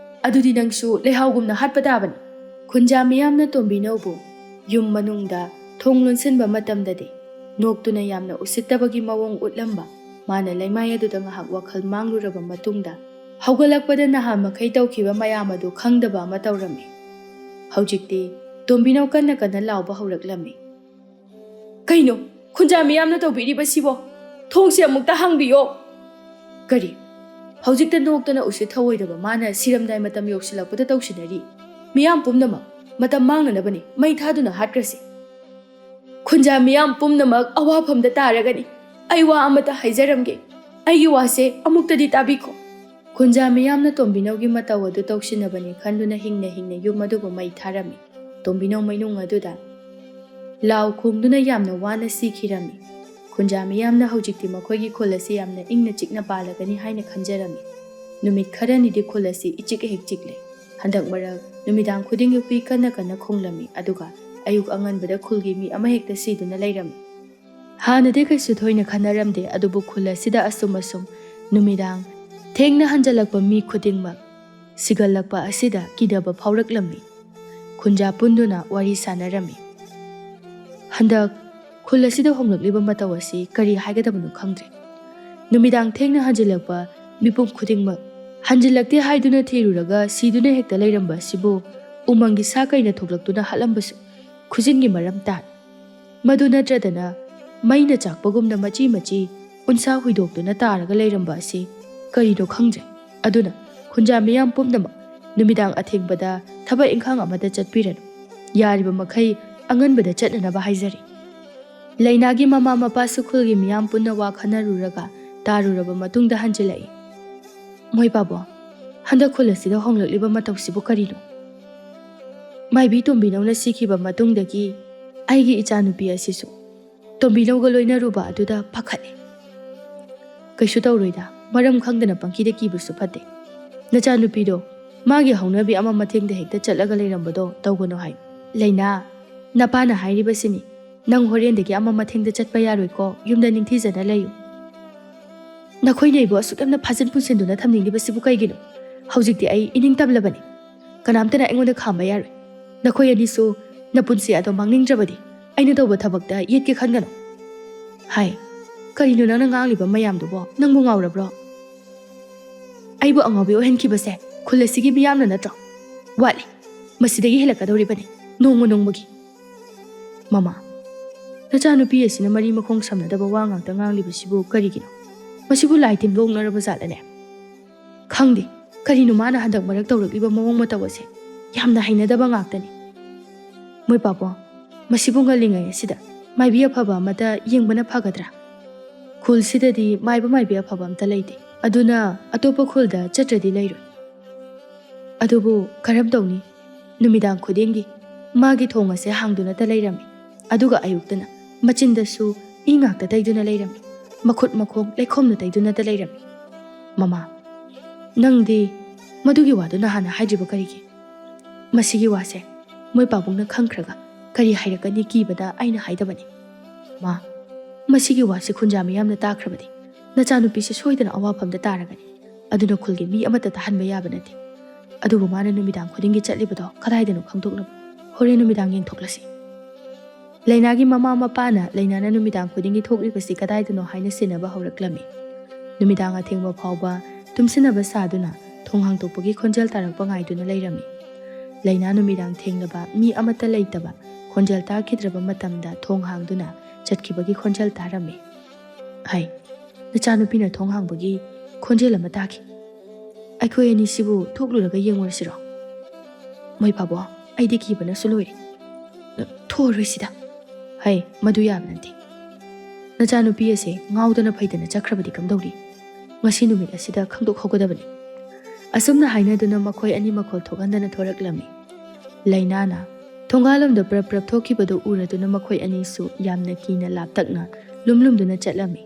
ꯑꯗꯨꯗꯤ ꯅꯪꯁꯨ ꯂꯩꯍꯥꯎꯒꯨꯝꯅ ꯍꯥꯠꯄ ꯇꯥꯕꯅꯤ꯫" ꯈꯨꯟꯖꯥ ꯃꯤꯌꯥꯝꯅ ꯇꯣꯝꯕꯤꯅꯧꯕꯨ ꯌꯨꯝ ꯃꯅꯨꯡꯗ ꯊꯣꯡ ꯂꯣꯟꯁꯤꯟꯕ ꯃꯇꯝꯗꯗꯤ ꯅꯣꯛꯇꯨꯅ ꯌꯥꯝꯅ ꯎꯁꯤꯠꯇꯕꯒꯤ ꯃꯑꯣꯡ ꯎꯠꯂꯝꯕ ꯃꯥꯅ ꯂꯩꯃꯥꯏ ꯑꯗꯨꯗ ꯉꯥꯏꯍꯥꯛ ꯋꯥꯈꯜ ꯃꯥꯡꯂꯨꯔꯕ ꯃꯇꯨꯡꯗ, ꯍꯧꯒꯠꯂꯛꯄꯗ ꯅꯍꯥꯟ ꯃꯈꯩ ꯇꯧꯈꯤꯕ ꯃꯌꯥꯝ ꯑꯗꯨ ꯈꯪꯗꯕ ꯑꯃ ꯇꯧꯔꯝꯃꯤ꯫ ꯍꯧꯖꯤꯛꯇꯤ ꯇꯣꯝꯕꯤꯅꯧ ꯀꯟꯅ ꯀꯟꯅ ꯂꯥꯎꯕ ꯍꯧꯔꯛꯂꯝꯃꯤ꯫ "ꯀꯩꯅꯣ ꯈꯨꯟꯖꯥ ꯃꯤꯌꯥꯝꯅ ꯇꯧꯕꯤꯔꯤꯕꯁꯤꯕꯣ? ꯊꯣꯡꯁꯦ ꯑꯃꯨꯛꯇ ꯍꯥꯡꯕꯤꯌꯣ!" "ꯀꯔꯤ?" ꯍꯧꯖꯤꯛꯇ ꯅꯣꯛꯇꯅ ꯎꯁꯤꯠ ꯊꯑꯣꯏꯗꯕ ꯃꯥꯅ ꯁꯤꯔꯝꯗꯥꯏ ꯃꯇꯝ ꯌꯧꯁꯤꯜꯂꯛꯄꯗ ꯇꯧꯁꯤꯟꯅꯔꯤ꯫ "ꯃꯤꯌꯥꯝ ꯄꯨꯝꯅꯃꯛ ꯃꯇꯝ ꯃꯥꯡꯅꯅꯕꯅꯤ, ꯃꯩ ꯊꯥꯗꯨꯅ ꯍꯥꯠꯈ꯭ꯔꯁꯤ꯫" "ꯈꯨꯟꯖꯥ ꯃꯤꯌꯥꯝ ꯄꯨꯝꯅꯃꯛ ꯑꯋꯥꯐꯝꯗ ꯇꯥꯔꯒꯅꯤ꯫ ꯑꯩ ꯋꯥ ꯑꯃꯇ ꯍꯥꯏꯖꯔꯝꯒꯦ꯫ ꯑꯩꯒꯤ ꯋꯥꯁꯦ ꯑꯃꯨꯛꯇꯗꯤ ꯇꯥꯕꯤꯈꯣ꯫" ꯈꯨꯟꯖꯥ ꯃꯤꯌꯥꯝꯅ ꯇꯣꯝꯕꯤꯅꯧꯒꯤ ꯃꯇꯧ ꯑꯗꯨ ꯇꯧꯁꯤꯟꯅꯕꯅꯤ ꯈꯟꯗꯨꯅ ꯍꯤꯡꯅ ꯍꯤꯡꯅ ꯌꯨꯝ ꯑꯗꯨꯕꯨ ꯃꯩ ꯊꯥꯔꯝꯃꯤ꯫ ꯇꯣꯝꯕꯤꯅꯧ ꯃꯩꯅꯨꯡ ꯑꯗꯨꯗ ꯂꯥꯎ ꯈꯣꯡꯗꯨꯅ ꯌꯥꯝꯅ ꯋꯥꯅ ꯁꯤꯈꯤꯔꯝꯃꯤ꯫ ꯈꯨꯟꯖꯥ ꯃꯤꯌꯥꯝꯅ ꯍꯧꯖꯤꯛꯇꯤ ꯃꯈꯣꯏꯒꯤ ꯈꯨꯜ ꯑꯁꯤ ꯌꯥꯝꯅ ꯏꯪꯅ ꯆꯤꯛꯅ ꯄꯥꯜꯂꯒꯅꯤ ꯍꯥꯏꯅ ꯈꯟꯖꯔꯝꯃꯤ꯫ ꯅꯨꯃꯤꯠ ꯈꯔꯅꯤꯗꯤ ꯈꯨꯜ ꯑꯁꯤ ꯏꯆꯤꯛ ꯍꯦꯛ ꯆꯤꯛꯂꯦ꯫ ꯍꯟꯗꯛ ꯃꯔꯛ ꯅꯨꯃꯤꯗꯥꯡ ꯈꯨꯗꯤꯡꯒꯤ ꯍꯨꯏ ꯀꯟꯅ ꯀꯟꯅ ꯈꯣꯡꯂꯝꯃꯤ, ꯑꯗꯨꯒ ꯑꯌꯨꯛ ꯑꯉꯟꯕꯗ ꯈꯨꯜꯒꯤ ꯃꯤ ꯑꯃꯍꯦꯛꯇ ꯁꯤꯗꯨꯅ ꯂꯩꯔꯝꯃꯤ꯫ ꯍꯥꯟꯅꯗꯤ ꯀꯩꯁꯨ ꯊꯣꯏꯅ ꯈꯟꯅꯔꯝꯗꯦ, ꯑꯗꯨꯕꯨ ꯈꯨꯜ ꯑꯁꯤꯗ ꯑꯁꯨꯝ ꯑꯁꯨꯝ ꯅꯨꯃꯤꯗꯥꯡ ꯊꯦꯡꯅ ꯍꯟꯖꯜꯂꯛꯄ ꯃꯤ ꯈꯨꯗꯤꯡꯃꯛ ꯁꯤꯒꯜꯂꯛꯄ ꯑꯁꯤꯗ ꯀꯤꯗꯕ ꯐꯥꯎꯔꯛꯂꯝꯃꯤ꯫ ꯈꯨꯟꯖꯥ ꯄꯨꯟꯗꯨꯅ ꯋꯥꯔꯤ ꯁꯥꯟꯅꯔꯝꯃꯤ꯫ ꯍꯟꯗꯛ ꯈꯨꯜ ꯑꯁꯤꯗ ꯍꯣꯡꯂꯛꯂꯤꯕ ꯃꯇꯧ ꯑꯁꯤ ꯀꯔꯤ ꯍꯥꯏꯒꯗꯕꯅꯣ ꯈꯪꯗ꯭ꯔꯦ꯫ ꯅꯨꯃꯤꯗꯥꯡ ꯊꯦꯡꯅ ꯍꯟꯖꯤꯜꯂꯛꯄ ꯃꯤꯄꯨꯝ ꯈꯨꯗꯤꯡꯃꯛ ꯍꯟꯖꯤꯜꯂꯛꯇꯦ ꯍꯥꯏꯗꯨꯅ ꯊꯤꯔꯨꯔꯒ ꯁꯤꯗꯨꯅ ꯍꯦꯛꯇ ꯂꯩꯔꯝꯕ ꯑꯁꯤꯕꯨ ꯎꯃꯪꯒꯤ ꯁꯥ ꯀꯩꯅ ꯊꯣꯛꯂꯛꯇꯨꯅ ꯍꯥꯠꯂꯝꯕꯁꯨ ꯈꯨꯖꯤꯟꯒꯤ ꯃꯔꯝ ꯇꯥꯏ꯫ ꯃꯗꯨ ꯅꯠꯇ꯭ꯔꯗꯅ ꯃꯩꯅ ꯆꯥꯛꯄꯒꯨꯝꯅ ꯃꯆꯤ ꯃꯆꯤ ꯎꯟꯁꯥ ꯍꯨꯏꯗꯣꯛꯇꯨꯅ ꯇꯥꯔꯒ ꯂꯩꯔꯝꯕ ꯑꯁꯤ ꯀꯔꯤꯅꯣ ꯈꯪꯗ꯭ꯔꯦ꯫ ꯑꯗꯨꯅ ꯈꯨꯟꯖꯥ ꯃꯤꯌꯥꯝ ꯄꯨꯝꯅꯃꯛ ꯅꯨꯃꯤꯗꯥꯡ ꯑꯊꯦꯡꯕꯗ ꯊꯕꯛ ꯏꯪꯈꯥꯡ ꯑꯃꯗ ꯆꯠꯄꯤꯔꯅꯨ꯫ ꯌꯥꯔꯤꯕ ꯃꯈꯩ ꯑꯉꯟꯕꯗ ꯆꯠꯅꯅꯕ ꯍꯥꯏꯖꯔꯤ꯫ ꯂꯩꯅꯥꯒꯤ ꯃꯃꯥ ꯃꯄꯥꯁꯨ ꯈꯨꯜꯒꯤ ꯃꯤꯌꯥꯝ ꯄꯨꯟꯅ ꯋꯥ ꯈꯟꯅꯔꯨꯔꯒ ꯇꯥꯔꯨꯔꯕ ꯃꯇꯨꯡꯗ ꯍꯟꯖꯤꯜꯂꯛꯏ꯫ ꯃꯣꯏ ꯄꯥꯕꯣ, ꯍꯟꯗꯛ ꯈꯨꯜ ꯑꯁꯤꯗ ꯍꯣꯡꯂꯛꯂꯤꯕ ꯃꯇꯧꯁꯤꯕꯨ ꯀꯔꯤꯅꯣ? ꯃꯥꯏꯕꯤ ꯇꯣꯝꯕꯤꯅꯧꯅ ꯁꯤꯈꯤꯕ ꯃꯇꯨꯡꯗꯒꯤ ꯑꯩꯒꯤ ꯏꯆꯥꯅꯨꯄꯤ ꯑꯁꯤꯁꯨ ꯇꯣꯝꯕꯤꯅꯧꯒ ꯂꯣꯏꯅꯔꯨꯕ ꯑꯗꯨꯗ ꯐꯥꯈꯠꯂꯦ꯫ ꯀꯩꯁꯨ ꯇꯧꯔꯣꯏꯗ, ꯃꯔꯝ ꯈꯪꯗꯅ ꯄꯪꯀꯤꯗ ꯀꯤꯕꯁꯨ ꯐꯠꯇꯦ꯫ ꯅꯆꯥꯅꯨꯄꯤꯗꯣ ꯃꯥꯒꯤ ꯍꯧꯅꯕꯤ ꯑꯃ ꯃꯊꯦꯡꯗ ꯍꯦꯛꯇ ꯆꯠꯂꯒ ꯂꯩꯔꯝꯕꯗꯣ ꯇꯧꯒꯅꯨ ꯍꯥꯏ꯫ ꯂꯩꯅꯥ, ꯅꯄꯥꯅ ꯍꯥꯏꯔꯤꯕꯁꯤꯅꯤ, ꯅꯪ ꯍꯣꯔꯦꯟꯗꯒꯤ ꯑꯃ ꯃꯊꯦꯡꯗ ꯆꯠꯄ ꯌꯥꯔꯣꯏꯀꯣ, ꯌꯨꯝꯗ ꯅꯤꯡꯊꯤꯖꯅ ꯂꯩꯌꯨ꯫ ꯅꯈꯣꯏꯅ ꯑꯩꯕꯨ ꯑꯁꯨꯛ ꯌꯥꯝꯅ ꯐꯥꯖꯤꯟ ꯄꯨꯟꯁꯤꯟꯗꯨꯅ ꯊꯝꯅꯤꯡꯂꯤꯕꯁꯤꯕꯨ ꯀꯩꯒꯤꯅꯣ? ꯍꯧꯖꯤꯛꯇꯤ ꯑꯩ ꯏꯅꯤꯡ ꯇꯝꯂꯕꯅꯤ꯫ ꯀꯅꯥꯝꯇꯅ ꯑꯩꯉꯣꯟꯗ ꯈꯥꯝꯕ ꯌꯥꯔꯣꯏ꯫ ꯅꯈꯣꯏ ꯑꯅꯤꯁꯨ ꯅꯄꯨꯟꯁꯤ ꯑꯗꯣ ꯃꯥꯡꯅꯤꯡꯗ꯭ꯔꯕꯗꯤ ꯑꯩꯅ ꯇꯧꯕ ꯊꯕꯛꯇ ꯌꯦꯠꯀꯦ ꯈꯟꯒꯅꯨ꯫ ꯍꯥꯏ, ꯀꯔꯤꯅꯣ ꯅꯪꯅ ꯉꯥꯡꯂꯤꯕ ꯃꯌꯥꯝꯗꯨꯕꯣ? ꯅꯪꯕꯨ ꯉꯥꯎꯔꯕ꯭ꯔꯣ? ꯑꯩꯕꯨ ꯑꯉꯥꯎꯕꯤ ꯑꯣꯏꯍꯟꯈꯤꯕꯁꯦ ꯈꯨꯜ ꯑꯁꯤꯒꯤ ꯃꯤꯌꯥꯝꯅ ꯅꯠꯇ꯭ꯔꯣ? ꯋꯥꯠꯂꯤ꯫ ꯃꯁꯤꯗꯒꯤ ꯍꯦꯜꯂꯛꯀꯗꯧꯔꯤꯕꯅꯤ, ꯅꯣꯡꯃ ꯅꯣꯡꯃꯒꯤ꯫ ꯃꯃꯥ, ꯅꯆꯥꯅꯨꯄꯤ ꯑꯁꯤꯅ ꯃꯔꯤ ꯃꯈꯣꯡ ꯁꯝꯅꯗꯕ ꯋꯥ ꯉꯥꯛꯇ ꯉꯥꯡꯂꯤꯕꯁꯤꯕꯨ ꯀꯔꯤꯒꯤꯅꯣ? ꯃꯁꯤꯕꯨ ꯂꯥꯏ ꯇꯤꯟꯒ ꯑꯣꯛꯅꯔꯕ ꯖꯥꯠꯂꯅꯦ? ꯈꯪꯗꯦ, ꯀꯔꯤꯅꯣ ꯃꯥꯅ ꯍꯟꯗꯛ ꯃꯔꯛ ꯇꯧꯔꯛꯂꯤꯕ ꯃꯑꯣꯡ ꯃꯇꯧ ꯑꯁꯦ? ꯌꯥꯝꯅ ꯍꯩꯅꯗꯕ ꯉꯥꯛꯇꯅꯤ꯫ ꯃꯣꯏ ꯄꯥꯕꯣ, ꯃꯁꯤꯕꯨ ꯉꯜꯂꯤꯉꯩ ꯑꯁꯤꯗ ꯃꯥꯏꯕꯤ ꯑꯐꯕ ꯑꯃꯗ ꯌꯦꯡꯕꯅ ꯐꯒꯗ꯭ꯔꯥ? ꯈꯨꯜꯁꯤꯗꯗꯤ ꯃꯥꯏꯕ ꯃꯥꯏꯕꯤ ꯑꯐꯕ ꯑꯝꯇ ꯂꯩꯇꯦ꯫ ꯑꯗꯨꯅ ꯑꯇꯣꯞꯄ ꯈꯨꯜꯗ ꯆꯠꯇ꯭ꯔꯗꯤ ꯂꯩꯔꯣꯏ꯫ ꯑꯗꯨꯕꯨ ꯀꯔꯝ ꯇꯧꯅꯤ? ꯅꯨꯃꯤꯗꯥꯡ ꯈꯨꯗꯤꯡꯒꯤ ꯃꯥꯒꯤ ꯊꯣꯡ ꯑꯁꯦ ꯍꯥꯡꯗꯨꯅꯇ ꯂꯩꯔꯝꯃꯤ꯫ ꯑꯗꯨꯒ ꯑꯌꯨꯛꯇꯅ ꯃꯆꯤꯟꯗꯁꯨ ꯏ ꯉꯥꯛꯇ ꯇꯩꯗꯨꯅ ꯂꯩꯔꯝꯃꯤ꯫ ꯃꯈꯨꯠ ꯃꯈꯣꯡ ꯂꯩꯈꯣꯝꯅ ꯇꯩꯗꯨꯅꯇ ꯂꯩꯔꯝꯃꯤ꯫ ꯃꯃꯥ, ꯅꯪꯗꯤ ꯃꯗꯨꯒꯤ ꯋꯥꯗꯨ ꯅꯍꯥꯟꯅ ꯍꯥꯏꯗ꯭ꯔꯤꯕ ꯀꯔꯤꯒꯤ? ꯃꯁꯤꯒꯤ ꯋꯥꯁꯦ ꯃꯣꯏ ꯄꯥꯕꯨꯡꯅ ꯈꯪꯈ꯭ꯔꯒ ꯀꯔꯤ ꯍꯥꯏꯔꯛꯀꯅꯤ ꯀꯤꯕꯗ ꯑꯩꯅ ꯍꯥꯏꯗꯕꯅꯤ꯫ ꯃꯥ, ꯃꯁꯤꯒꯤ ꯋꯥꯁꯦ ꯈꯨꯟꯖꯥ ꯃꯤꯌꯥꯝꯅ ꯇꯥꯈ꯭ꯔꯕꯗꯤ ꯅꯆꯥꯅꯨꯄꯤꯁꯦ ꯁꯣꯏꯗꯅ ꯑꯋꯥꯐꯝꯗ ꯇꯥꯔꯒꯅꯤ꯫ ꯑꯗꯨꯅ ꯈꯨꯜꯒꯤ ꯃꯤ ꯑꯃꯠꯇ ꯇꯥꯍꯟꯕ ꯌꯥꯕ ꯅꯠꯇꯦ꯫ ꯑꯗꯨꯕꯨ ꯃꯥꯅ ꯅꯨꯃꯤꯗꯥꯡ ꯈꯨꯗꯤꯡꯒꯤ ꯆꯠꯂꯤꯕꯗꯣ ꯀꯗꯥꯏꯗꯅꯣ ꯈꯪꯗꯣꯛꯅꯕ ꯍꯣꯔꯦꯟ ꯅꯨꯃꯤꯗꯥꯡ ꯌꯦꯡꯊꯣꯛꯂꯁꯤ꯫ ꯂꯩꯅꯥꯒꯤ ꯃꯃꯥ ꯃꯄꯥꯅ ꯂꯩꯅꯥꯅ ꯅꯨꯃꯤꯗꯥꯡ ꯈꯨꯗꯤꯡꯒꯤ ꯊꯣꯛꯂꯤꯕꯁꯤ ꯀꯗꯥꯏꯗꯅꯣ ꯍꯥꯏꯅ ꯁꯤꯟꯅꯕ ꯍꯧꯔꯛꯂꯝꯃꯤ꯫ ꯅꯨꯃꯤꯗꯥꯡ ꯑꯊꯦꯡꯕ ꯐꯥꯎꯕ ꯇꯨꯝꯁꯤꯟꯅꯕ ꯁꯥꯗꯨꯅ ꯊꯣꯡ ꯍꯥꯡꯗꯣꯛꯄꯒꯤ ꯈꯣꯟꯖꯦꯜ ꯇꯥꯔꯛꯄ ꯉꯥꯏꯗꯨꯅ ꯂꯩꯔꯝꯃꯤ꯫ ꯂꯩꯅꯥ ꯅꯨꯃꯤꯗꯥꯡ ꯊꯦꯡꯂꯕ ꯃꯤ ꯑꯃꯠꯇ ꯂꯩꯇꯕ ꯈꯣꯟꯖꯦꯜ ꯇꯥꯈꯤꯗ꯭ꯔꯕ ꯃꯇꯝꯗ ꯊꯣꯡ ꯍꯥꯡꯗꯨꯅ ꯆꯠꯈꯤꯕꯒꯤ ꯈꯣꯟꯖꯦꯜ ꯇꯥꯔꯝꯃꯤ꯫ ꯍꯥꯏ, ꯅꯆꯥꯅꯨꯄꯤꯅ ꯊꯣꯡ ꯍꯥꯡꯕꯒꯤ ꯈꯣꯟꯖꯦꯜ ꯑꯃ ꯇꯥꯈꯤ꯫ ꯑꯩꯈꯣꯏ ꯑꯅꯤꯁꯤꯕꯨ ꯊꯣꯛꯂꯨꯔꯒ ꯌꯦꯡꯉꯨꯔꯁꯤꯔꯣ? ꯃꯣꯏ ꯄꯥꯕꯣ, ꯑꯩꯗꯤ ꯀꯤꯕꯅꯁꯨ ꯂꯣꯏꯔꯦ꯫ ꯄꯣꯔꯣꯏꯁꯤꯗ꯫ ꯍꯩ, ꯃꯗꯨ ꯌꯥꯕ ꯅꯠꯇꯦ꯫ ꯅꯆꯥꯅꯨꯄꯤ ꯑꯁꯦ ꯉꯥꯎꯗꯅ ꯐꯩꯗꯅ ꯆꯠꯈ꯭ꯔꯕꯗꯤ ꯀꯝꯗꯧꯔꯤ? ꯉꯁꯤ ꯅꯨꯃꯤꯠ ꯑꯁꯤꯗ ꯈꯪꯗꯣꯛꯍꯧꯒꯗꯕꯅꯤ꯫ ꯑꯁꯨꯝꯅ ꯍꯥꯏꯅꯗꯨꯅ ꯃꯈꯣꯏ ꯑꯅꯤ ꯃꯈꯣꯜ ꯊꯣꯛꯍꯟꯗꯅ ꯊꯣꯔꯛꯂꯝꯃꯤ꯫ ꯂꯩꯅꯥꯅ ꯊꯣꯡꯒꯥꯜꯂꯣꯝꯗ ꯄ꯭ꯔꯞ ꯄ꯭ꯔꯞ ꯊꯣꯛꯈꯤꯕꯗꯨ ꯎꯔꯗꯨꯅ ꯃꯈꯣꯏ ꯑꯅꯤꯁꯨ ꯌꯥꯝꯅ ꯀꯤꯅ ꯂꯥꯞꯇꯛꯅ ꯂꯨꯝ ꯂꯨꯝꯗꯨꯅ ꯆꯠꯂꯝꯃꯤ꯫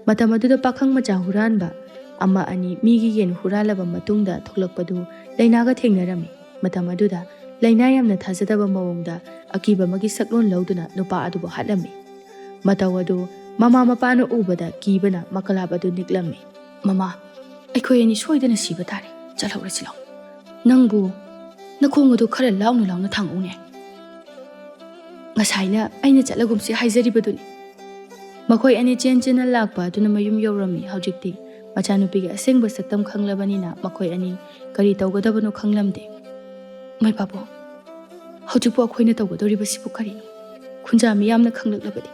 ꯃꯇꯝ ꯑꯗꯨꯗ ꯄꯥꯈꯪ ꯃꯆꯥ ꯍꯨꯔꯥꯟꯕ ꯑꯃ ꯑꯅꯤ ꯃꯤꯒꯤ ꯌꯦꯟ ꯍꯨꯔꯥꯜꯂꯕ ꯃꯇꯨꯡꯗ ꯊꯣꯛꯂꯛꯄꯗꯨ ꯂꯩꯅꯥꯒ ꯊꯦꯡꯅꯔꯝꯃꯤ꯫ ꯃꯇꯝ ꯑꯗꯨꯗ ꯂꯩꯅꯥ ꯌꯥꯝꯅ ꯊꯥꯖꯗꯕ ꯃꯑꯣꯡꯗ ꯑꯀꯤꯕ ꯑꯃꯒꯤ ꯁꯛꯂꯣꯟ ꯂꯧꯗꯨꯅ ꯅꯨꯄꯥ ꯑꯗꯨꯕꯨ ꯍꯥꯠꯂꯝꯃꯤ꯫ ꯃꯇꯧ ꯑꯗꯨ ꯃꯃꯥ ꯃꯄꯥꯅ ꯎꯕꯗ ꯀꯤꯕꯅ ꯃꯀꯂꯥꯞ ꯑꯗꯨ ꯅꯤꯛꯂꯝꯃꯤ꯫ "ꯃꯃꯥ, ꯑꯩꯈꯣꯏ ꯑꯅꯤ ꯁꯣꯏꯗꯅ ꯁꯤꯕ ꯇꯥꯔꯦ꯫ ꯆꯠꯍꯧꯔꯁꯤ ꯂꯥꯎ꯫ ꯅꯪꯕꯨ ꯅꯈꯣꯡ ꯑꯗꯨ ꯈꯔ ꯂꯥꯎꯅ ꯂꯥꯎꯅ ꯊꯥꯡꯉꯛꯎꯅꯦ꯫ ꯉꯁꯥꯏꯅ ꯑꯩꯅ ꯆꯠꯂꯒꯨꯝꯁꯤ ꯍꯥꯏꯖꯔꯤꯕꯗꯨꯅꯤ꯫" ꯃꯈꯣꯏ ꯑꯅꯤ ꯆꯦꯟ ꯆꯦꯟꯅ ꯂꯥꯛꯄ ꯑꯗꯨꯅ ꯃꯌꯨꯝ ꯌꯧꯔꯝꯃꯤ꯫ ꯍꯧꯖꯤꯛꯇꯤ ꯃꯆꯥꯅꯨꯄꯤꯒꯤ ꯑꯁꯦꯡꯕ ꯁꯛꯇꯝ ꯈꯪꯂꯕꯅꯤꯅ ꯃꯈꯣꯏ ꯑꯅꯤ ꯀꯔꯤ ꯇꯧꯒꯗꯕꯅꯣ ꯈꯪꯂꯝꯗꯦ꯫ "ꯃꯥꯏ ꯄꯥꯕꯨꯡ, ꯍꯧꯖꯤꯛꯄꯨ ꯑꯩꯈꯣꯏꯅ ꯇꯧꯒꯗꯧꯔꯤꯕꯁꯤꯕꯨ ꯀꯔꯤꯅꯣ? ꯈꯨꯟꯖꯥ ꯃꯤꯌꯥꯝꯅ ꯈꯪꯂꯛꯂꯕꯗꯤ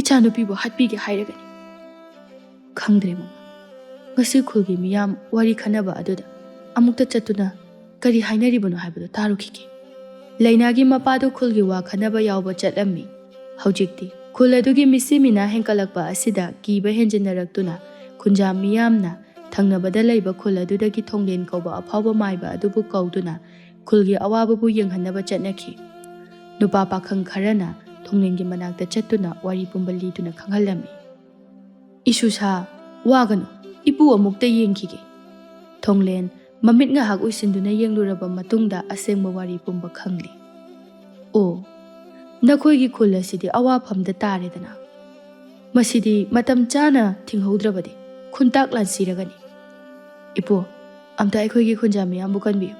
ꯏꯆꯥꯅꯨꯄꯤꯕꯨ ꯍꯥꯠꯄꯤꯒꯦ ꯍꯥꯏꯔꯒꯅꯤ꯫" "ꯈꯪꯗ꯭ꯔꯦ ꯃꯃꯥ, ꯉꯁꯤ ꯈꯨꯜꯒꯤ ꯃꯤꯌꯥꯝ ꯋꯥꯔꯤ ꯈꯟꯅꯕ ꯑꯗꯨꯗ ꯑꯃꯨꯛꯇ ꯆꯠꯇꯨꯅ ꯀꯔꯤ ꯍꯥꯏꯅꯔꯤꯕꯅꯣ ꯍꯥꯏꯕꯗꯨ ꯇꯥꯔꯨꯈꯤꯒꯦ꯫" ꯂꯩꯅꯥꯒꯤ ꯃꯄꯥꯗꯨ ꯈꯨꯜꯒꯤ ꯋꯥ ꯈꯟꯅꯕ ꯌꯥꯎꯕ ꯆꯠꯂꯝꯃꯤ꯫ ꯍꯧꯖꯤꯛꯇꯤ ꯈꯨꯜ ꯑꯗꯨꯒꯤ ꯃꯤꯁꯤ ꯃꯤꯅꯥ ꯍꯦꯟꯀꯠꯂꯛꯄ ꯑꯁꯤꯗ ꯀꯤꯕ ꯍꯦꯟꯖꯤꯟꯅꯔꯛꯇꯨꯅ ꯈꯨꯟꯖꯥ ꯃꯤꯌꯥꯝꯅ ꯊꯪꯅꯕꯗ ꯂꯩꯕ ꯈꯨꯜ ꯑꯗꯨꯗꯒꯤ ꯊꯣꯡꯂꯦꯟ ꯀꯧꯕ ꯑꯐꯥꯎꯕ ꯃꯥꯏꯕ ꯑꯗꯨꯕꯨ ꯀꯧꯗꯨꯅ ꯈꯨꯜꯒꯤ ꯑꯋꯥꯕꯕꯨ ꯌꯦꯡꯍꯟꯅꯕ ꯆꯠꯅꯈꯤ꯫ ꯅꯨꯄꯥ ꯄꯥꯈꯪ ꯈꯔꯅ ꯊꯣꯡꯂꯦꯟꯒꯤ ꯃꯅꯥꯛꯇ ꯆꯠꯇꯨꯅ ꯋꯥꯔꯤ ꯄꯨꯝꯕ ꯂꯤꯗꯨꯅ ꯈꯪꯍꯜꯂꯝꯃꯤ꯫ "ꯏꯁꯨꯁꯥ, ꯋꯥꯒꯅꯨ, ꯏꯄꯨ ꯑꯃꯨꯛꯇ ꯌꯦꯡꯈꯤꯒꯦ꯫" ꯊꯣꯡꯂꯦꯟ ꯃꯃꯤꯠ ꯉꯥꯏꯍꯥꯛ ꯎꯏꯁꯤꯟꯗꯨꯅ ꯌꯦꯡꯂꯨꯔꯕ ꯃꯇꯨꯡꯗ ꯑꯁꯦꯡꯕ ꯋꯥꯔꯤ ꯄꯨꯝꯕ ꯈꯪꯂꯤ꯫ "ꯑꯣ, ꯅꯈꯣꯏꯒꯤ ꯈꯨꯜ ꯑꯁꯤꯗꯤ ꯑꯋꯥꯐꯝꯗ ꯇꯥꯔꯦꯗꯅ꯫ ꯃꯁꯤꯗꯤ ꯃꯇꯝ ꯆꯥꯅ ꯊꯤꯡꯍꯧꯗ꯭ꯔꯕꯗꯤ ꯈꯨꯟꯇꯥꯛ ꯂꯥꯟꯁꯤꯔꯒꯅꯤ꯫ ꯏꯄꯨ, ꯑꯝꯇ ꯑꯩꯈꯣꯏꯒꯤ ꯈꯨꯟꯖꯥ ꯃꯤꯌꯥꯝꯕꯨ ꯀꯟꯕꯤꯌꯨ꯫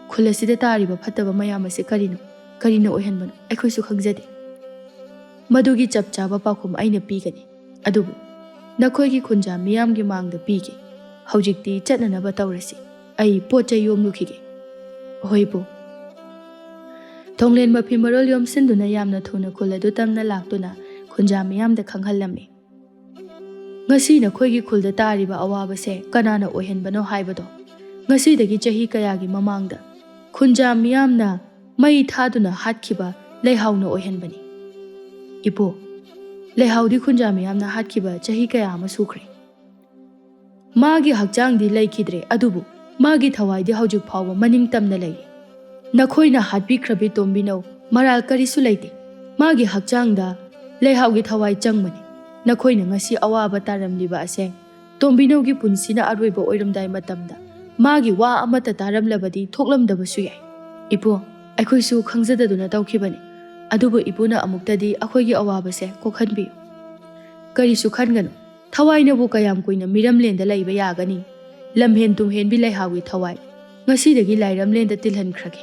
ꯈꯨꯜ ꯑꯁꯤꯗ ꯇꯥꯔꯤꯕ ꯐꯠꯇꯕ ꯃꯌꯥꯝ ꯑꯁꯤ ꯀꯔꯤꯅꯣ, ꯀꯔꯤꯅ ꯑꯣꯏꯍꯟꯕꯅꯣ ꯑꯩꯈꯣꯏꯁꯨ ꯈꯪꯖꯗꯦ꯫ ꯃꯗꯨꯒꯤ ꯆꯞ ꯆꯥꯕ ꯄꯥꯎꯈꯨꯝ ꯑꯩꯅ ꯄꯤꯒꯅꯤ꯫ ꯑꯗꯨꯕꯨ ꯅꯈꯣꯏꯒꯤ ꯈꯨꯟꯖꯥ ꯃꯤꯌꯥꯝꯒꯤ ꯃꯥꯡꯗ ꯄꯤꯒꯦ꯫ ꯍꯧꯖꯤꯛꯇꯤ ꯆꯠꯅꯅꯕ ꯇꯧꯔꯁꯤ꯫ ꯑꯩ ꯄꯣꯠ ꯆꯩ ꯌꯣꯝꯂꯨꯈꯤꯒꯦ꯫" "ꯍꯣꯏ ꯄꯨ꯫" ꯊꯣꯡꯂꯦꯟ ꯃꯐꯤ ꯃꯔꯣꯜ ꯌꯣꯝꯁꯤꯟꯗꯨꯅ ꯌꯥꯝꯅ ꯊꯨꯅ ꯈꯨꯜ ꯑꯗꯨ ꯇꯝꯅ ꯂꯥꯛꯇꯨꯅ ꯈꯨꯟꯖꯥ ꯃꯤꯌꯥꯝꯗ ꯈꯪꯍꯜꯂꯝꯃꯤ꯫ "ꯉꯁꯤ ꯅꯈꯣꯏꯒꯤ ꯈꯨꯜꯗ ꯇꯥꯔꯤꯕ ꯑꯋꯥꯕꯁꯦ ꯀꯅꯥꯅ ꯑꯣꯏꯍꯟꯕꯅꯣ ꯍꯥꯏꯕꯗꯣ, ꯉꯁꯤꯗꯒꯤ ꯆꯍꯤ ꯀꯌꯥꯒꯤ ꯃꯃꯥꯡꯗ ꯈꯨꯟꯖꯥ ꯃꯤꯌꯥꯝꯅ ꯃꯩ ꯊꯥꯗꯨꯅ ꯍꯥꯠꯈꯤꯕ ꯂꯩꯍꯥꯎꯅ ꯑꯣꯏꯍꯟꯕꯅꯤ꯫ ꯏꯄꯨ, ꯂꯩꯍꯥꯎꯗꯤ ꯈꯨꯟꯖꯥ ꯃꯤꯌꯥꯝꯅ ꯍꯥꯠꯈꯤꯕ ꯆꯍꯤ ꯀꯌꯥ ꯑꯃ ꯁꯨꯈ꯭ꯔꯦ꯫ ꯃꯥꯒꯤ ꯍꯛꯆꯥꯡꯗꯤ ꯂꯩꯈꯤꯗ꯭ꯔꯦ, ꯑꯗꯨꯕꯨ ꯃꯥꯒꯤ ꯊꯋꯥꯏꯗꯤ ꯍꯧꯖꯤꯛ ꯐꯥꯎꯕ ꯃꯅꯤꯡ ꯇꯝꯅ ꯂꯩꯔꯤ꯫ ꯅꯈꯣꯏꯅ ꯍꯥꯠꯄꯤꯈ꯭ꯔꯕꯤ ꯇꯣꯝꯕꯤꯅꯧ ꯃꯔꯥꯜ ꯀꯔꯤꯁꯨ ꯂꯩꯇꯦ꯫ ꯃꯥꯒꯤ ꯍꯛꯆꯥꯡꯗ ꯂꯩꯍꯥꯎꯒꯤ ꯊꯋꯥꯏ ꯆꯪꯕꯅꯤ꯫ ꯅꯈꯣꯏꯅ ꯉꯁꯤ ꯑꯋꯥꯕ ꯇꯥꯔꯝꯂꯤꯕ ꯑꯁꯦ ꯇꯣꯝꯕꯤꯅꯧꯒꯤ ꯄꯨꯟꯁꯤꯅ ꯑꯔꯣꯏꯕ ꯑꯣꯏꯔꯝꯗꯥꯏ ꯃꯇꯝꯗ ꯃꯥꯒꯤ ꯋꯥ ꯑꯃꯠꯇ ꯇꯥꯔꯝꯂꯕꯗꯤ ꯊꯣꯛꯂꯝꯗꯕꯁꯨ ꯌꯥꯏ꯫ ꯏꯄꯨ, ꯑꯩꯈꯣꯏꯁꯨ ꯈꯪꯖꯗꯗꯨꯅ ꯇꯧꯈꯤꯕꯅꯤ꯫ ꯑꯗꯨꯕꯨ ꯏꯄꯨꯅ ꯑꯃꯨꯛꯇꯗꯤ ꯑꯩꯈꯣꯏꯒꯤ ꯑꯋꯥꯕꯁꯦ ꯀꯣꯛꯍꯟꯕꯤꯌꯨ꯫ ꯀꯔꯤꯁꯨ ꯈꯟꯒꯅꯨ꯫ ꯊꯋꯥꯏꯅꯕꯨ ꯀꯌꯥꯝ ꯀꯨꯏꯅ ꯃꯤꯔꯝꯂꯦꯟꯗ ꯂꯩꯕ ꯌꯥꯒꯅꯤ? ꯂꯝꯍꯦꯟ ꯇꯨꯝꯍꯦꯟꯕꯤ ꯂꯩꯍꯥꯎꯒꯤ ꯊꯋꯥꯏ ꯉꯁꯤꯗꯒꯤ ꯂꯥꯏꯔꯝꯂꯦꯟꯗ ꯇꯤꯜꯍꯟꯈ꯭ꯔꯒꯦ꯫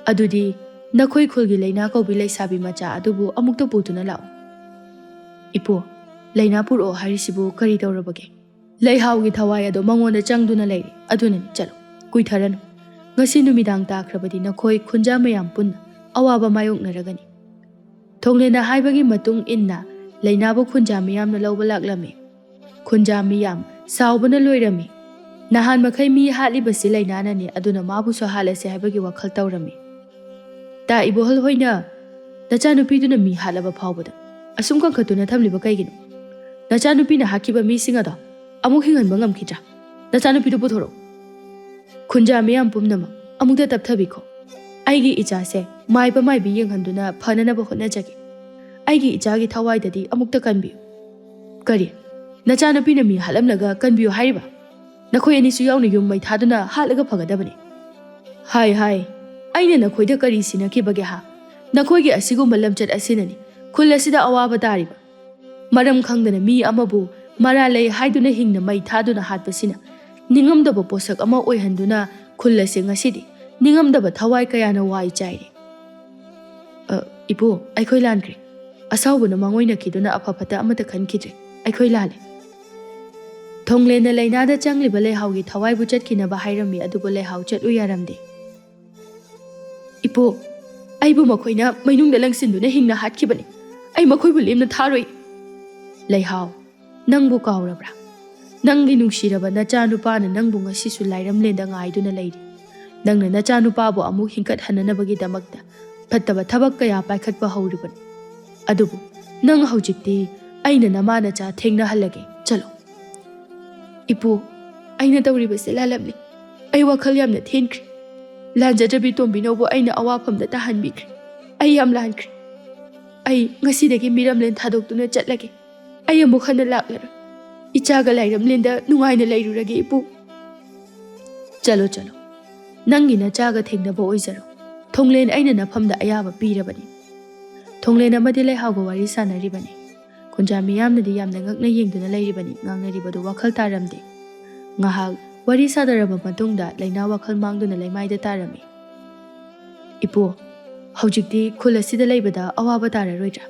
ꯑꯗꯨꯗꯤ ꯅꯈꯣꯏ ꯈꯨꯜꯒꯤ ꯂꯩꯅꯥ ꯀꯧꯕꯤ ꯂꯩꯁꯥꯕꯤ ꯃꯆꯥ ꯑꯗꯨꯕꯨ ꯑꯃꯨꯛꯇ ꯄꯨꯗꯨꯅ ꯂꯥꯛꯎ꯫ ꯏꯄꯨ, ꯂꯩꯅꯥ ꯄꯨꯔꯛꯑꯣ ꯍꯥꯏꯔꯤꯁꯤꯕꯨ ꯀꯔꯤ ꯇꯧꯔꯕꯒꯦ? ꯂꯩꯍꯥꯎꯒꯤ ꯊꯋꯥꯏ ꯑꯗꯣ ꯃꯉꯣꯟꯗ ꯆꯪꯗꯨꯅ ꯂꯩꯔꯦ꯫ ꯑꯗꯨꯅꯅꯤ, ꯆꯠꯂꯣ, ꯀꯨꯏꯊꯔꯅꯨ꯫ ꯉꯁꯤ ꯅꯨꯃꯤꯗꯥꯡ ꯇꯥꯈ꯭ꯔꯕꯗꯤ ꯅꯈꯣꯏ ꯈꯨꯟꯖꯥ ꯃꯌꯥꯝ ꯄꯨꯟꯅ ꯑꯋꯥꯕ ꯃꯥꯌꯣꯛꯅꯔꯒꯅꯤ꯫ ꯊꯣꯡꯂꯦꯟꯅ ꯍꯥꯏꯕꯒꯤ ꯃꯇꯨꯡ ꯏꯟꯅ ꯂꯩꯅꯥꯕꯨ ꯈꯨꯟꯖꯥ ꯃꯤꯌꯥꯝꯅ ꯂꯧꯕ ꯂꯥꯛꯂꯝꯃꯤ꯫ ꯈꯨꯟꯖꯥ ꯃꯤꯌꯥꯝ ꯁꯥꯎꯕꯅ ꯂꯣꯏꯔꯝꯃꯤ꯫ ꯅꯍꯥꯟ ꯃꯈꯩ ꯃꯤ ꯍꯥꯠꯂꯤꯕꯁꯤ ꯂꯩꯅꯥꯅꯅꯤ, ꯑꯗꯨꯅ ꯃꯥꯕꯨꯁꯨ ꯍꯥꯠꯂꯁꯤ ꯍꯥꯏꯕꯒꯤ ꯋꯥꯈꯜ ꯇꯧꯔꯝꯃꯤ꯫ ꯇꯥ ꯏꯕꯣꯍꯜ ꯍꯣꯏꯅ ꯅꯆꯥꯅꯨꯄꯤꯗꯨꯅ ꯃꯤ ꯍꯥꯠꯂꯕ ꯐꯥꯎꯕꯗ ꯑꯁꯨꯝ ꯀꯟꯈꯠꯇꯨꯅ ꯊꯝꯂꯤꯕ ꯀꯩꯒꯤꯅꯣ? ꯅꯆꯥꯅꯨꯄꯤꯅ ꯍꯥꯠꯈꯤꯕ ꯃꯤꯁꯤꯡ ꯑꯗꯣ ꯑꯃꯨꯛ ꯍꯤꯡꯍꯟꯕ ꯉꯝꯈꯤꯗ꯭ꯔꯥ? ꯅꯆꯥꯅꯨꯄꯤꯗꯨ ꯄꯨꯊꯣꯔꯛꯎ꯫ ꯈꯨꯟꯖꯥ ꯃꯤꯌꯥꯝ ꯄꯨꯝꯅꯃꯛ ꯑꯃꯨꯛꯇ ꯇꯞꯊꯕꯤꯈꯣ꯫ ꯑꯩꯒꯤ ꯏꯆꯥꯁꯦ ꯃꯥꯏꯕ ꯃꯥꯏꯕꯤ ꯌꯦꯡꯍꯟꯗꯨꯅ ꯐꯅꯅꯕ ꯍꯣꯠꯅꯖꯒꯦ꯫ ꯑꯩꯒꯤ ꯏꯆꯥꯒꯤ ꯊꯋꯥꯏꯗꯗꯤ ꯑꯃꯨꯛꯇ ꯀꯟꯕꯤꯌꯨ꯫ ꯀꯔꯤ? ꯅꯆꯥꯅꯨꯄꯤꯅ ꯃꯤ ꯍꯥꯠꯂꯝꯂꯒ ꯀꯟꯕꯤꯌꯨ ꯍꯥꯏꯔꯤꯕ? ꯅꯈꯣꯏ ꯑꯅꯤꯁꯨ ꯌꯥꯎꯅ ꯌꯨꯝ ꯃꯩ ꯊꯥꯗꯨꯅ ꯍꯥꯠꯂꯒ ꯐꯒꯗꯕꯅꯤ꯫ ꯍꯥꯏ ꯍꯥꯏ, ꯑꯩꯅ ꯅꯈꯣꯏꯗ ꯀꯔꯤ ꯁꯤꯟꯅꯈꯤꯕꯒꯦ ꯍꯥ? ꯅꯈꯣꯏꯒꯤ ꯑꯁꯤꯒꯨꯝꯕ ꯂꯝꯆꯠ ꯑꯁꯤꯅꯅꯤ ꯈꯨꯜ ꯑꯁꯤꯗ ꯑꯋꯥꯕ ꯇꯥꯔꯤꯕ꯫ ꯃꯔꯝ ꯈꯪꯗꯅ ꯃꯤ ꯑꯃꯕꯨ ꯃꯔꯥꯜ ꯂꯩ ꯍꯥꯏꯗꯨꯅ ꯍꯤꯡꯅ ꯃꯩ ꯊꯥꯗꯨꯅ ꯍꯥꯠꯄꯁꯤꯅ ꯅꯤꯡꯉꯝꯗꯕ ꯄꯣꯠꯁꯛ ꯑꯃ ꯑꯣꯏꯍꯟꯗꯨꯅ ꯈꯨꯜ ꯑꯁꯤ ꯉꯁꯤꯗꯤ ꯅꯤꯡꯉꯝꯗꯕ ꯊꯋꯥꯏ ꯀꯌꯥꯅ ꯋꯥꯏ ꯆꯥꯏꯔꯤ꯫ "ꯑ, ꯏꯄꯨ, ꯑꯩꯈꯣꯏ ꯂꯥꯟꯈ꯭ꯔꯦ꯫ ꯑꯁꯥꯎꯕꯅ ꯃꯥꯡꯑꯣꯏꯅꯈꯤꯗꯨꯅ ꯑꯐ ꯐꯠꯇ ꯑꯃꯠꯇ ꯈꯟꯈꯤꯗ꯭ꯔꯦ꯫ ꯑꯩꯈꯣꯏ ꯂꯥꯜꯂꯦ꯫" ꯊꯣꯡꯂꯦꯟꯅ ꯂꯩꯅꯥꯗ ꯆꯪꯂꯤꯕ ꯂꯩꯍꯥꯎꯒꯤ ꯊꯋꯥꯏꯕꯨ ꯆꯠꯈꯤꯅꯕ ꯍꯥꯏꯔꯝꯃꯤ, ꯑꯗꯨꯕꯨ ꯂꯩꯍꯥꯎ ꯆꯠꯂꯨ ꯌꯥꯔꯝꯗꯦ꯫ "ꯏꯄꯨ, ꯑꯩꯕꯨ ꯃꯈꯣꯏꯅ ꯃꯩꯅꯨꯡꯗ ꯂꯪꯁꯤꯟꯗꯨꯅ ꯍꯤꯡꯅ ꯍꯥꯠꯈꯤꯕꯅꯤ꯫ ꯑꯩ ꯃꯈꯣꯏꯕꯨ ꯂꯦꯝꯅ ꯊꯥꯔꯣꯏ꯫" "ꯂꯩꯍꯥꯎ, ꯅꯪꯕꯨ ꯀꯥꯎꯔꯕ꯭ꯔꯥ? ꯅꯪꯒꯤ ꯅꯨꯡꯁꯤꯔꯕ ꯅꯆꯥꯅꯨꯄꯥꯅ ꯅꯪꯕꯨ ꯉꯁꯤꯁꯨ ꯂꯥꯏꯔꯝꯂꯦꯟꯗ ꯉꯥꯏꯗꯨꯅ ꯂꯩꯔꯤ꯫ ꯅꯪꯅ ꯅꯆꯥꯅꯨꯄꯥꯕꯨ ꯑꯃꯨꯛ ꯍꯤꯡꯀꯠꯍꯟꯅꯅꯕꯒꯤꯗꯃꯛꯇ ꯐꯠꯇꯕ ꯊꯕꯛ ꯀꯌꯥ ꯄꯥꯏꯈꯠꯄ ꯍꯧꯔꯤꯕꯅꯤ꯫ ꯑꯗꯨꯕꯨ ꯅꯪ ꯍꯧꯖꯤꯛꯇꯤ ꯑꯩꯅ ꯅꯃꯥ ꯅꯆꯥ ꯊꯦꯡꯅꯍꯜꯂꯒꯦ, ꯆꯠꯂꯣ꯫ ꯏꯄꯨ, ꯑꯩꯅ ꯇꯧꯔꯤꯕꯁꯦ ꯂꯥꯜꯂꯝꯂꯦ꯫ ꯑꯩ ꯋꯥꯈꯜ ꯌꯥꯝꯅ ꯊꯤꯟꯈ꯭ꯔꯦ꯫ ꯂꯥꯟꯖꯗ꯭ꯔꯕꯤ ꯇꯣꯝꯕꯤꯅꯧꯕꯨ ꯑꯩꯅ ꯑꯋꯥꯐꯝꯗ ꯇꯥꯍꯟꯕꯤꯈ꯭ꯔꯦ꯫ ꯑꯩ ꯌꯥꯝ ꯂꯥꯟꯈ꯭ꯔꯦ꯫ ꯑꯩ ꯉꯁꯤꯗꯒꯤ ꯃꯤꯔꯝꯂꯦꯟ ꯊꯥꯗꯣꯛꯇꯨꯅ ꯆꯠꯂꯒꯦ꯫ ꯑꯩ ꯑꯃꯨꯛ ꯍꯟꯅ ꯂꯥꯛꯂꯔꯣꯏ꯫ ꯏꯆꯥꯒ ꯂꯥꯏꯔꯝꯂꯦꯟꯗ ꯅꯨꯡꯉꯥꯏꯅ ꯂꯩꯔꯨꯔꯒꯦ, ꯏꯄꯨ꯫ ꯆꯠꯂꯣ, ꯆꯠꯂꯣ꯫ ꯅꯪꯒꯤ ꯅꯆꯥꯒ ꯊꯦꯡꯅꯕ ꯑꯣꯏꯖꯔꯣ꯫ ꯊꯣꯡꯂꯦꯟ ꯑꯩꯅ ꯅꯐꯝꯗ ꯑꯌꯥꯕ ꯄꯤꯔꯕꯅꯤ꯫ ꯊꯣꯡꯂꯦꯟ ꯑꯃꯗꯤ ꯂꯩꯍꯥꯎꯒ ꯋꯥꯔꯤ ꯁꯥꯟꯅꯔꯤꯕꯅꯤ꯫ ꯈꯨꯟꯖꯥ ꯃꯤꯌꯥꯝꯅꯗꯤ ꯌꯥꯝꯅ ꯉꯛꯅ ꯌꯦꯡꯗꯨꯅ ꯂꯩꯔꯤꯕꯅꯤ꯫ ꯉꯥꯡꯅꯔꯤꯕꯗꯨ ꯋꯥꯈꯜ ꯇꯥꯔꯝꯗꯦ꯫ ꯉꯥꯏꯍꯥꯛ ꯋꯥꯔꯤ ꯁꯥꯟꯅꯔꯕ ꯃꯇꯨꯡꯗ ꯂꯩꯅꯥ ꯋꯥꯈꯜ ꯃꯥꯡꯗꯨꯅ ꯂꯩꯃꯥꯏꯗ ꯇꯥꯔꯝꯃꯤ꯫ ꯏꯄꯨ, ꯍꯧꯖꯤꯛꯇꯤ ꯈꯨꯜ ꯑꯁꯤꯗ ꯂꯩꯕꯗ ꯑꯋꯥꯕ ꯇꯥꯔꯔꯣꯏꯗ꯭ꯔꯥ?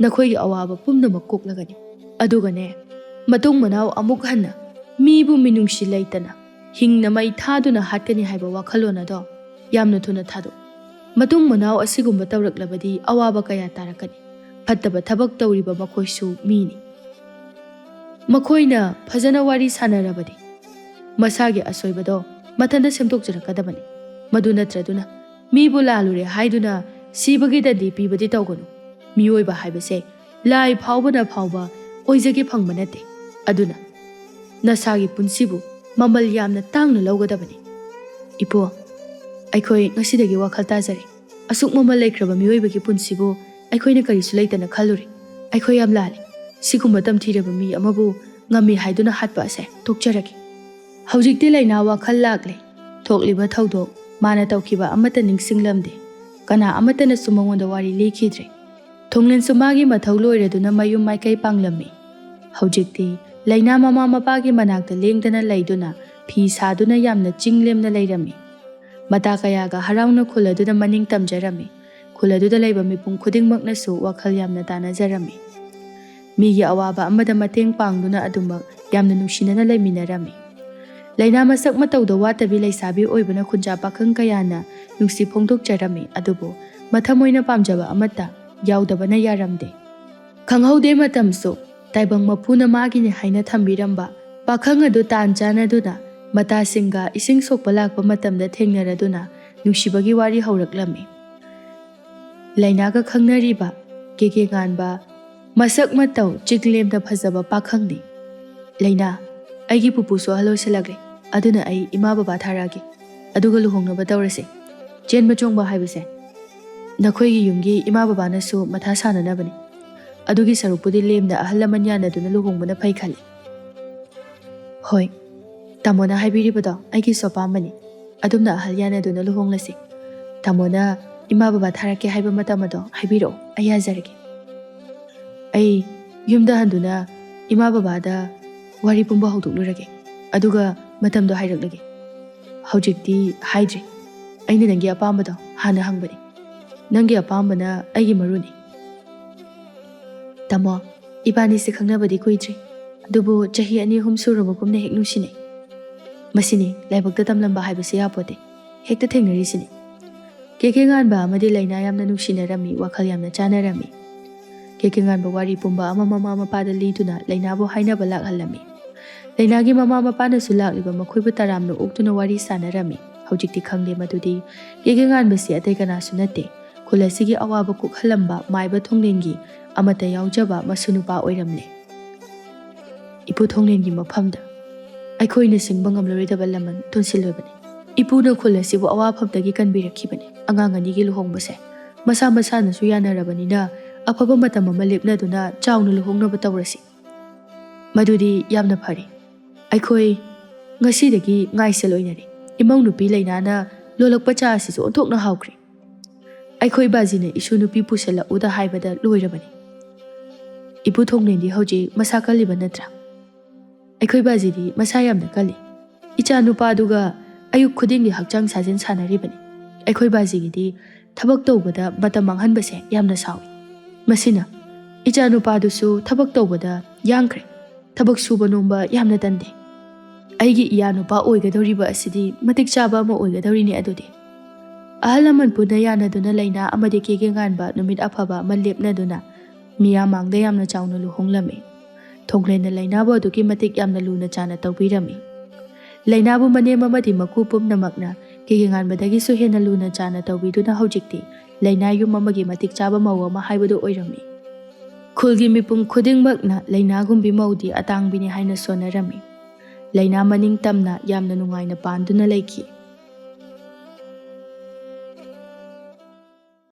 ꯅꯈꯣꯏꯒꯤ ꯑꯋꯥꯕ ꯄꯨꯝꯅꯃꯛ ꯀꯣꯛꯂꯒꯅꯤ꯫ ꯑꯗꯨꯒꯅꯦ, ꯃꯇꯨꯡ ꯃꯅꯥꯎ ꯑꯃꯨꯛ ꯍꯟꯅ ꯃꯤꯕꯨ ꯃꯤꯅꯨꯡꯁꯤ ꯂꯩꯇꯅ ꯍꯤꯡꯅ ꯃꯩ ꯊꯥꯗꯨꯅ ꯍꯥꯠꯀꯅꯤ ꯍꯥꯏꯕ ꯋꯥꯈꯜꯂꯣꯟ ꯑꯗꯣ ꯌꯥꯝꯅ ꯊꯨꯅ ꯊꯥꯗꯣꯛ꯫ ꯃꯇꯨꯡ ꯃꯅꯥꯎ ꯑꯁꯤꯒꯨꯝꯕ ꯇꯧꯔꯛꯂꯕꯗꯤ ꯑꯋꯥꯕ ꯀꯌꯥ ꯇꯥꯔꯛꯀꯅꯤ꯫ ꯐꯠꯇꯕ ꯊꯕꯛ ꯇꯧꯔꯤꯕ ꯃꯈꯣꯏꯁꯨ ꯃꯤꯅꯤ꯫ ꯃꯈꯣꯏꯅ ꯐꯖꯅ ꯋꯥꯔꯤ ꯁꯥꯟꯅꯔꯕꯗꯤ ꯃꯁꯥꯒꯤ ꯑꯁꯣꯏꯕꯗꯣ ꯃꯊꯟꯇ ꯁꯦꯝꯗꯣꯛꯆꯔꯛꯀꯗꯕꯅꯤ꯫ ꯃꯗꯨ ꯅꯠꯇ꯭ꯔꯗꯨꯅ ꯃꯤꯕꯨ ꯂꯥꯜꯂꯨꯔꯦ ꯍꯥꯏꯗꯨꯅ ꯁꯤꯕꯒꯤ ꯗꯟꯗꯤ ꯄꯤꯕꯗꯤ ꯇꯧꯒꯅꯨ꯫ ꯃꯤꯑꯣꯏꯕ ꯍꯥꯏꯕꯁꯦ ꯂꯥꯏ ꯐꯥꯎꯕꯅ ꯐꯥꯎꯕ ꯑꯣꯏꯖꯒꯦ ꯐꯪꯕ ꯅꯠꯇꯦ꯫ ꯑꯗꯨꯅ ꯅꯁꯥꯒꯤ ꯄꯨꯟꯁꯤꯕꯨ ꯃꯃꯜ ꯌꯥꯝꯅ ꯇꯥꯡꯅ ꯂꯧꯒꯗꯕꯅꯤ꯫ ꯏꯄꯨ, ꯑꯩꯈꯣꯏ ꯉꯁꯤꯗꯒꯤ ꯋꯥꯈꯜ ꯇꯥꯖꯔꯦ꯫ ꯑꯁꯨꯛ ꯃꯃꯜ ꯂꯩꯈ꯭ꯔꯕ ꯃꯤꯑꯣꯏꯕꯒꯤ ꯄꯨꯟꯁꯤꯕꯨ ꯑꯩꯈꯣꯏꯅ ꯀꯔꯤꯁꯨ ꯂꯩꯇꯅ ꯈꯜꯂꯨꯔꯦ꯫ ꯑꯩꯈꯣꯏ ꯌꯥꯝ ꯂꯥꯜꯂꯦ꯫ ꯁꯤꯒꯨꯝꯕ ꯇꯝꯊꯤꯔꯕ ꯃꯤ ꯑꯃꯕꯨ ꯉꯝꯃꯤ ꯍꯥꯏꯗꯨꯅ ꯍꯥꯠꯄ ꯑꯁꯦ ꯇꯣꯛꯆꯔꯒꯦ꯫ ꯍꯧꯖꯤꯛꯇꯤ ꯂꯩꯅꯥ ꯋꯥꯈꯜ ꯂꯥꯛꯂꯦ꯫ ꯊꯣꯛꯂꯤꯕ ꯊꯧꯗꯣꯛ ꯃꯥꯅ ꯇꯧꯈꯤꯕ ꯑꯃꯠꯇ ꯅꯤꯡꯁꯤꯡꯂꯝꯗꯦ꯫ ꯀꯅꯥ ꯑꯃꯠꯇꯅꯁꯨ ꯃꯉꯣꯟꯗ ꯋꯥꯔꯤ ꯂꯤꯈꯤꯗ꯭ꯔꯦ꯫ ꯊꯣꯡꯂꯦꯟꯁꯨ ꯃꯥꯒꯤ ꯃꯊꯧ ꯂꯣꯏꯔꯗꯨꯅ ꯃꯌꯨꯝ ꯃꯥꯏꯀꯩ ꯄꯥꯡꯂꯝꯃꯤ꯫ ꯍꯧꯖꯤꯛꯇꯤ ꯂꯩꯅꯥ ꯃꯃꯥ ꯃꯄꯥꯒꯤ ꯃꯅꯥꯛꯇ ꯂꯦꯡꯗꯅ ꯂꯩꯗꯨꯅ ꯐꯤ ꯁꯥꯗꯨꯅ ꯌꯥꯝꯅ ꯆꯤꯡ ꯂꯦꯝꯅ ꯂꯩꯔꯝꯃꯤ꯫ ꯃꯇꯥ ꯀꯌꯥꯒ ꯍꯔꯥꯎꯅ ꯈꯨꯜ ꯑꯗꯨꯗ ꯃꯅꯤꯡ ꯇꯝꯖꯔꯝꯃꯤ꯫ ꯈꯨꯜ ꯑꯗꯨꯗ ꯂꯩꯕ ꯃꯤꯄꯨꯝ ꯈꯨꯗꯤꯡꯃꯛꯅꯁꯨ ꯋꯥꯈꯜ ꯌꯥꯝꯅ ꯇꯥꯅꯖꯔꯝꯃꯤ꯫ ꯃꯤꯒꯤ ꯑꯋꯥꯕ ꯑꯃꯗ ꯃꯇꯦꯡ ꯄꯥꯡꯗꯨꯅ ꯑꯗꯨꯃꯛ ꯌꯥꯝꯅ ꯅꯨꯡꯁꯤꯅꯅ ꯂꯩꯃꯤꯟꯅꯔꯝꯃꯤ꯫ ꯂꯩꯅꯥ ꯃꯁꯛ ꯃꯇꯧꯗ ꯋꯥꯠꯇꯕꯤ ꯂꯩꯁꯥꯕꯤ ꯑꯣꯏꯕꯅ ꯈꯨꯟꯖꯥ ꯄꯥꯈꯪ ꯀꯌꯥꯅ ꯅꯨꯡꯁꯤ ꯐꯣꯡꯗꯣꯛꯆꯔꯝꯃꯤ, ꯑꯗꯨꯕꯨ ꯃꯊꯃꯣꯏꯅ ꯄꯥꯝꯖꯕ ꯑꯃꯠꯇ ꯌꯥꯎꯗꯕꯅ ꯌꯥꯔꯝꯗꯦ꯫ ꯈꯪꯍꯧꯗꯦ ꯃꯇꯝꯁꯨ꯫ ꯇꯥꯏꯕꯪ ꯃꯄꯨꯅ ꯃꯥꯒꯤꯅꯤ ꯍꯥꯏꯅ ꯊꯝꯕꯤꯔꯝꯕ ꯄꯥꯈꯪ ꯑꯗꯨ ꯇꯥꯟ ꯆꯥꯟꯅꯗꯨꯅ ꯃꯇꯥꯁꯤꯡꯒ ꯏꯁꯤꯡ ꯁꯣꯛꯄ ꯂꯥꯛꯄ ꯃꯇꯝꯗ ꯊꯦꯡꯅꯔꯗꯨꯅ ꯅꯨꯡꯁꯤꯕꯒꯤ ꯋꯥꯔꯤ ꯍꯧꯔꯛꯂꯝꯃꯤ꯫ ꯂꯩꯅꯥꯒ ꯈꯪꯅꯔꯤꯕ ꯀꯦ ꯀꯦ ꯉꯥꯟꯕ, ꯃꯁꯛ ꯃꯇꯧ ꯆꯤꯡꯂꯦꯝꯗ ꯐꯖꯕ ꯄꯥꯈꯪꯅꯤ꯫ "ꯂꯩꯅꯥ, ꯑꯩꯒꯤ ꯄꯨꯄꯨꯁꯨ ꯑꯍꯜ ꯑꯣꯏꯁꯜꯂꯛꯂꯦ, ꯑꯗꯨꯅ ꯑꯩ ꯏꯃꯥ ꯕꯕꯥ ꯊꯥꯔꯛꯑꯒꯦ, ꯑꯗꯨꯒ ꯂꯨꯍꯣꯡꯅꯕ ꯇꯧꯔꯁꯦ꯫ ꯆꯦꯟꯕ ꯆꯣꯡꯕ ꯍꯥꯏꯕꯁꯦ ꯅꯈꯣꯏꯒꯤ ꯌꯨꯝꯒꯤ ꯏꯃꯥ ꯕꯕꯥꯅꯁꯨ ꯃꯊꯥ ꯁꯥꯅꯅꯕꯅꯤ꯫ ꯑꯗꯨꯒꯤ ꯁꯔꯨꯛꯄꯨꯗꯤ ꯂꯦꯝꯅ ꯑꯍꯜ ꯂꯃꯟ ꯌꯥꯅꯗꯨꯅ ꯂꯨꯍꯣꯡꯕꯅ ꯐꯩ ꯈꯜꯂꯤ꯫" "ꯍꯣꯏ, ꯇꯥꯃꯣꯅ ꯍꯥꯏꯕꯤꯔꯤꯕꯗꯣ ꯑꯩꯒꯤꯁꯨ ꯑꯄꯥꯝꯕꯅꯤ꯫ ꯑꯗꯨꯝꯅ ꯑꯍꯜ ꯌꯥꯅꯗꯨꯅ ꯂꯨꯍꯣꯡꯂꯁꯤ꯫ ꯇꯥꯃꯣꯅ ꯏꯃꯥ ꯕꯕꯥ ꯊꯥꯔꯛꯀꯦ ꯍꯥꯏꯕ ꯃꯇꯝ ꯑꯗꯣ ꯍꯥꯏꯕꯤꯔꯛꯑꯣ, ꯑꯩ ꯌꯥꯖꯔꯒꯦ꯫ ꯑꯩ ꯌꯨꯝꯗ ꯍꯟꯗꯨꯅ ꯏꯃꯥ ꯕꯕꯥꯗ ꯋꯥꯔꯤ ꯄꯨꯝꯕ ꯍꯧꯗꯣꯛꯂꯨꯔꯒꯦ, ꯑꯗꯨꯒ ꯃꯇꯝꯗꯣ ꯍꯥꯏꯔꯛꯂꯒꯦ꯫ ꯍꯧꯖꯤꯛꯇꯤ ꯍꯥꯏꯗ꯭ꯔꯤ꯫ ꯑꯩꯅ ꯅꯪꯒꯤ ꯑꯄꯥꯝꯕꯗꯣ ꯍꯥꯟꯅ ꯍꯪꯕꯅꯤ꯫ ꯅꯪꯒꯤ ꯑꯄꯥꯝꯕꯅ ꯑꯩꯒꯤ ꯃꯔꯨꯅꯤ꯫" "ꯇꯥꯃꯣ, ꯏꯕꯥꯅꯤꯁꯦ ꯈꯪꯅꯕꯗꯤ ꯀꯨꯏꯗ꯭ꯔꯤ, ꯑꯗꯨꯕꯨ ꯆꯍꯤ ꯑꯅꯤ ꯑꯍꯨꯝ ꯁꯨꯔꯕꯒꯨꯝꯅ ꯍꯦꯛ ꯅꯨꯡꯁꯤꯅꯩ꯫ ꯃꯁꯤꯅꯤ ꯂꯥꯏꯕꯛꯇ ꯇꯝꯂꯝꯕ ꯍꯥꯏꯕꯁꯦ ꯌꯥꯄꯣꯠꯇꯦ, ꯍꯦꯛꯇ ꯊꯦꯡꯅꯔꯤꯁꯤꯅꯤ꯫" ꯀꯦ ꯀꯦ ꯉꯥꯟꯕ ꯑꯃꯗꯤ ꯂꯩꯅꯥ ꯌꯥꯝꯅ ꯅꯨꯡꯁꯤꯅꯔꯝꯃꯤ, ꯋꯥꯈꯜ ꯌꯥꯝꯅ ꯆꯥꯟꯅꯔꯝꯃꯤ꯫ ꯀꯦ ꯀꯦ ꯉꯥꯟꯕ ꯋꯥꯔꯤ ꯄꯨꯝꯕ ꯑꯃ ꯃꯃꯥ ꯃꯄꯥꯗ ꯂꯤꯗꯨꯅ ꯂꯩꯅꯥꯕꯨ ꯍꯥꯏꯅꯕ ꯂꯥꯛꯍꯜꯂꯝꯃꯤ꯫ ꯂꯩꯅꯥꯒꯤ ꯃꯃꯥ ꯃꯄꯥꯅꯁꯨ ꯂꯥꯛꯂꯤꯕ ꯃꯈꯣꯏꯕꯨ ꯇꯔꯥꯝꯅ ꯑꯣꯛꯇꯨꯅ ꯋꯥꯔꯤ ꯁꯥꯟꯅꯔꯝꯃꯤ꯫ ꯍꯧꯖꯤꯛꯇꯤ ꯈꯪꯂꯦ ꯃꯗꯨꯗꯤ ꯀꯦ ꯀꯦ ꯉꯥꯟꯕꯁꯤ ꯑꯇꯩ ꯀꯅꯥꯁꯨ ꯅꯠꯇꯦ, ꯈꯨꯜ ꯑꯁꯤꯒꯤ ꯑꯋꯥꯕ ꯀꯣꯛꯍꯜꯂꯝꯕ ꯃꯥꯏꯕ ꯊꯣꯡꯂꯦꯟꯒꯤ ꯑꯃꯠꯇ ꯌꯥꯎꯖꯕ ꯃꯁꯨ ꯅꯨꯄꯥ ꯑꯣꯏꯔꯝꯂꯦ꯫ ꯏꯄꯨ ꯊꯣꯡꯂꯦꯟꯒꯤ ꯃꯐꯝꯗ ꯑꯩꯈꯣꯏꯅ ꯁꯤꯡꯕ ꯉꯝꯂꯔꯣꯏꯗꯕ ꯂꯃꯟ ꯊꯨꯡꯁꯤꯜꯂꯣꯏꯕꯅꯤ꯫ ꯏꯄꯨꯅ ꯈꯨꯜ ꯑꯁꯤꯕꯨ ꯑꯋꯥꯐꯝꯗꯒꯤ ꯀꯟꯕꯤꯔꯛꯈꯤꯕꯅꯤ꯫ ꯑꯉꯥꯡ ꯑꯅꯤꯒꯤ ꯂꯨꯍꯣꯡꯕꯁꯦ ꯃꯁꯥ ꯃꯁꯥꯅꯁꯨ ꯌꯥꯅꯔꯕꯅꯤꯅ, ꯑꯐꯕ ꯃꯇꯝ ꯑꯃ ꯂꯦꯞꯅꯗꯨꯅ ꯆꯥꯎꯅ ꯂꯨꯍꯣꯡꯅꯕ ꯇꯧꯔꯁꯤ꯫ ꯃꯗꯨꯗꯤ ꯌꯥꯝꯅ ꯐꯔꯦ꯫ ꯑꯩꯈꯣꯏ ꯉꯁꯤꯗꯒꯤ ꯉꯥꯏꯁꯦꯜ ꯑꯣꯏꯅꯔꯦ꯫ ꯏꯃꯧ ꯅꯨꯄꯤ ꯂꯩꯅꯥꯅ ꯂꯣꯜꯂꯛꯄ ꯆꯥ ꯑꯁꯤꯁꯨ ꯑꯣꯟꯊꯣꯛꯅ ꯍꯥꯎꯈ꯭ꯔꯦ꯫ ꯑꯩꯈꯣꯏ ꯕꯥꯖꯤꯅ ꯏꯁꯨ ꯅꯨꯄꯤ ꯄꯨꯁꯜꯂꯛꯎꯗ ꯍꯥꯏꯕꯗ ꯂꯣꯏꯔꯕꯅꯤ꯫ ꯏꯄꯨ ꯊꯣꯡꯂꯦꯟꯗꯤ ꯍꯧꯖꯤꯛ ꯃꯁꯥ ꯀꯜꯂꯤꯕ ꯅꯠꯇ꯭ꯔꯥ? ꯑꯩꯈꯣꯏ ꯕꯥꯖꯤꯗꯤ ꯃꯁꯥ ꯌꯥꯝꯅ ꯀꯜꯂꯤ꯫ ꯏꯆꯥ ꯅꯨꯄꯥꯗꯨꯒ ꯑꯌꯨꯛ ꯈꯨꯗꯤꯡꯒꯤ ꯍꯛꯆꯥꯡ ꯁꯥꯖꯦꯜ ꯁꯥꯟꯅꯔꯤꯕꯅꯤ꯫ ꯑꯩꯈꯣꯏ ꯕꯥꯖꯤꯒꯤꯗꯤ ꯊꯕꯛ ꯇꯧꯕꯗ ꯃꯇꯝ ꯃꯥꯡꯍꯟꯕꯁꯦ ꯌꯥꯝꯅ ꯁꯥꯎꯏ꯫ ꯃꯁꯤꯅ ꯏꯆꯥ ꯅꯨꯄꯥꯗꯨꯁꯨ ꯊꯕꯛ ꯇꯧꯕꯗ ꯌꯥꯡꯈ꯭ꯔꯦ꯫ ꯊꯕꯛ ꯁꯨꯕ ꯅꯣꯝꯕ ꯌꯥꯝꯅ ꯇꯟꯗꯦ꯫ ꯑꯩꯒꯤ ꯏꯌꯥ ꯅꯨꯄꯥ ꯑꯣꯏꯒꯗꯧꯔꯤꯕ ꯑꯁꯤꯗꯤ ꯃꯇꯤꯛ ꯆꯥꯕ ꯑꯃ ꯑꯣꯏꯒꯗꯧꯔꯤꯅꯦ ꯑꯗꯨꯗꯤ꯫" ꯑꯍꯜ ꯂꯃꯟ ꯄꯨꯟꯅ ꯌꯥꯅꯗꯨꯅ ꯂꯩꯅꯥ ꯑꯃꯗꯤ ꯀꯦꯒꯦ ꯉꯥꯟꯕ ꯅꯨꯃꯤꯠ ꯑꯐꯕ ꯑꯃ ꯂꯦꯞꯅꯗꯨꯅ ꯃꯤꯌꯥꯝ ꯃꯥꯡꯗ ꯌꯥꯝꯅ ꯆꯥꯎꯅ ꯂꯨꯍꯣꯡꯂꯝꯃꯤ꯫ ꯊꯣꯡꯂꯦꯟꯅ ꯂꯩꯅꯥꯕꯨ ꯑꯗꯨꯛꯀꯤ ꯃꯇꯤꯛ ꯌꯥꯝꯅ ꯂꯨꯅ ꯆꯥꯅ ꯇꯧꯕꯤꯔꯝꯃꯤ꯫ ꯂꯩꯅꯥꯕꯨ ꯃꯅꯦꯝ ꯑꯃꯗꯤ ꯃꯀꯨ ꯄꯨꯝꯅꯃꯛꯅ ꯀꯦꯒꯦ ꯉꯥꯟꯕꯗꯒꯤꯁꯨ ꯍꯦꯟꯅ ꯂꯨꯅ ꯆꯥꯅ ꯇꯧꯕꯤꯗꯨꯅ ꯍꯧꯖꯤꯛꯇꯤ ꯂꯩꯅꯥ ꯌꯨꯝ ꯑꯃꯒꯤ ꯃꯇꯤꯛ ꯆꯥꯕ ꯃꯧ ꯑꯃ ꯍꯥꯏꯕꯗꯨ ꯑꯣꯏꯔꯝꯃꯤ꯫ ꯈꯨꯜꯒꯤ ꯃꯤꯄꯨꯝ ꯈꯨꯗꯤꯡꯃꯛꯅ ꯂꯩꯅꯥꯒꯨꯝꯕꯤ ꯃꯧꯗꯤ ꯑꯇꯥꯡꯕꯤꯅꯤ ꯍꯥꯏꯅ ꯁꯣꯟꯅꯔꯝꯃꯤ꯫ ꯂꯩꯅꯥ ꯃꯅꯤꯡ ꯇꯝꯅ ꯌꯥꯝꯅ ꯅꯨꯡꯉꯥꯏꯅ ꯄꯥꯟꯗꯨꯅ ꯂꯩꯈꯤ꯫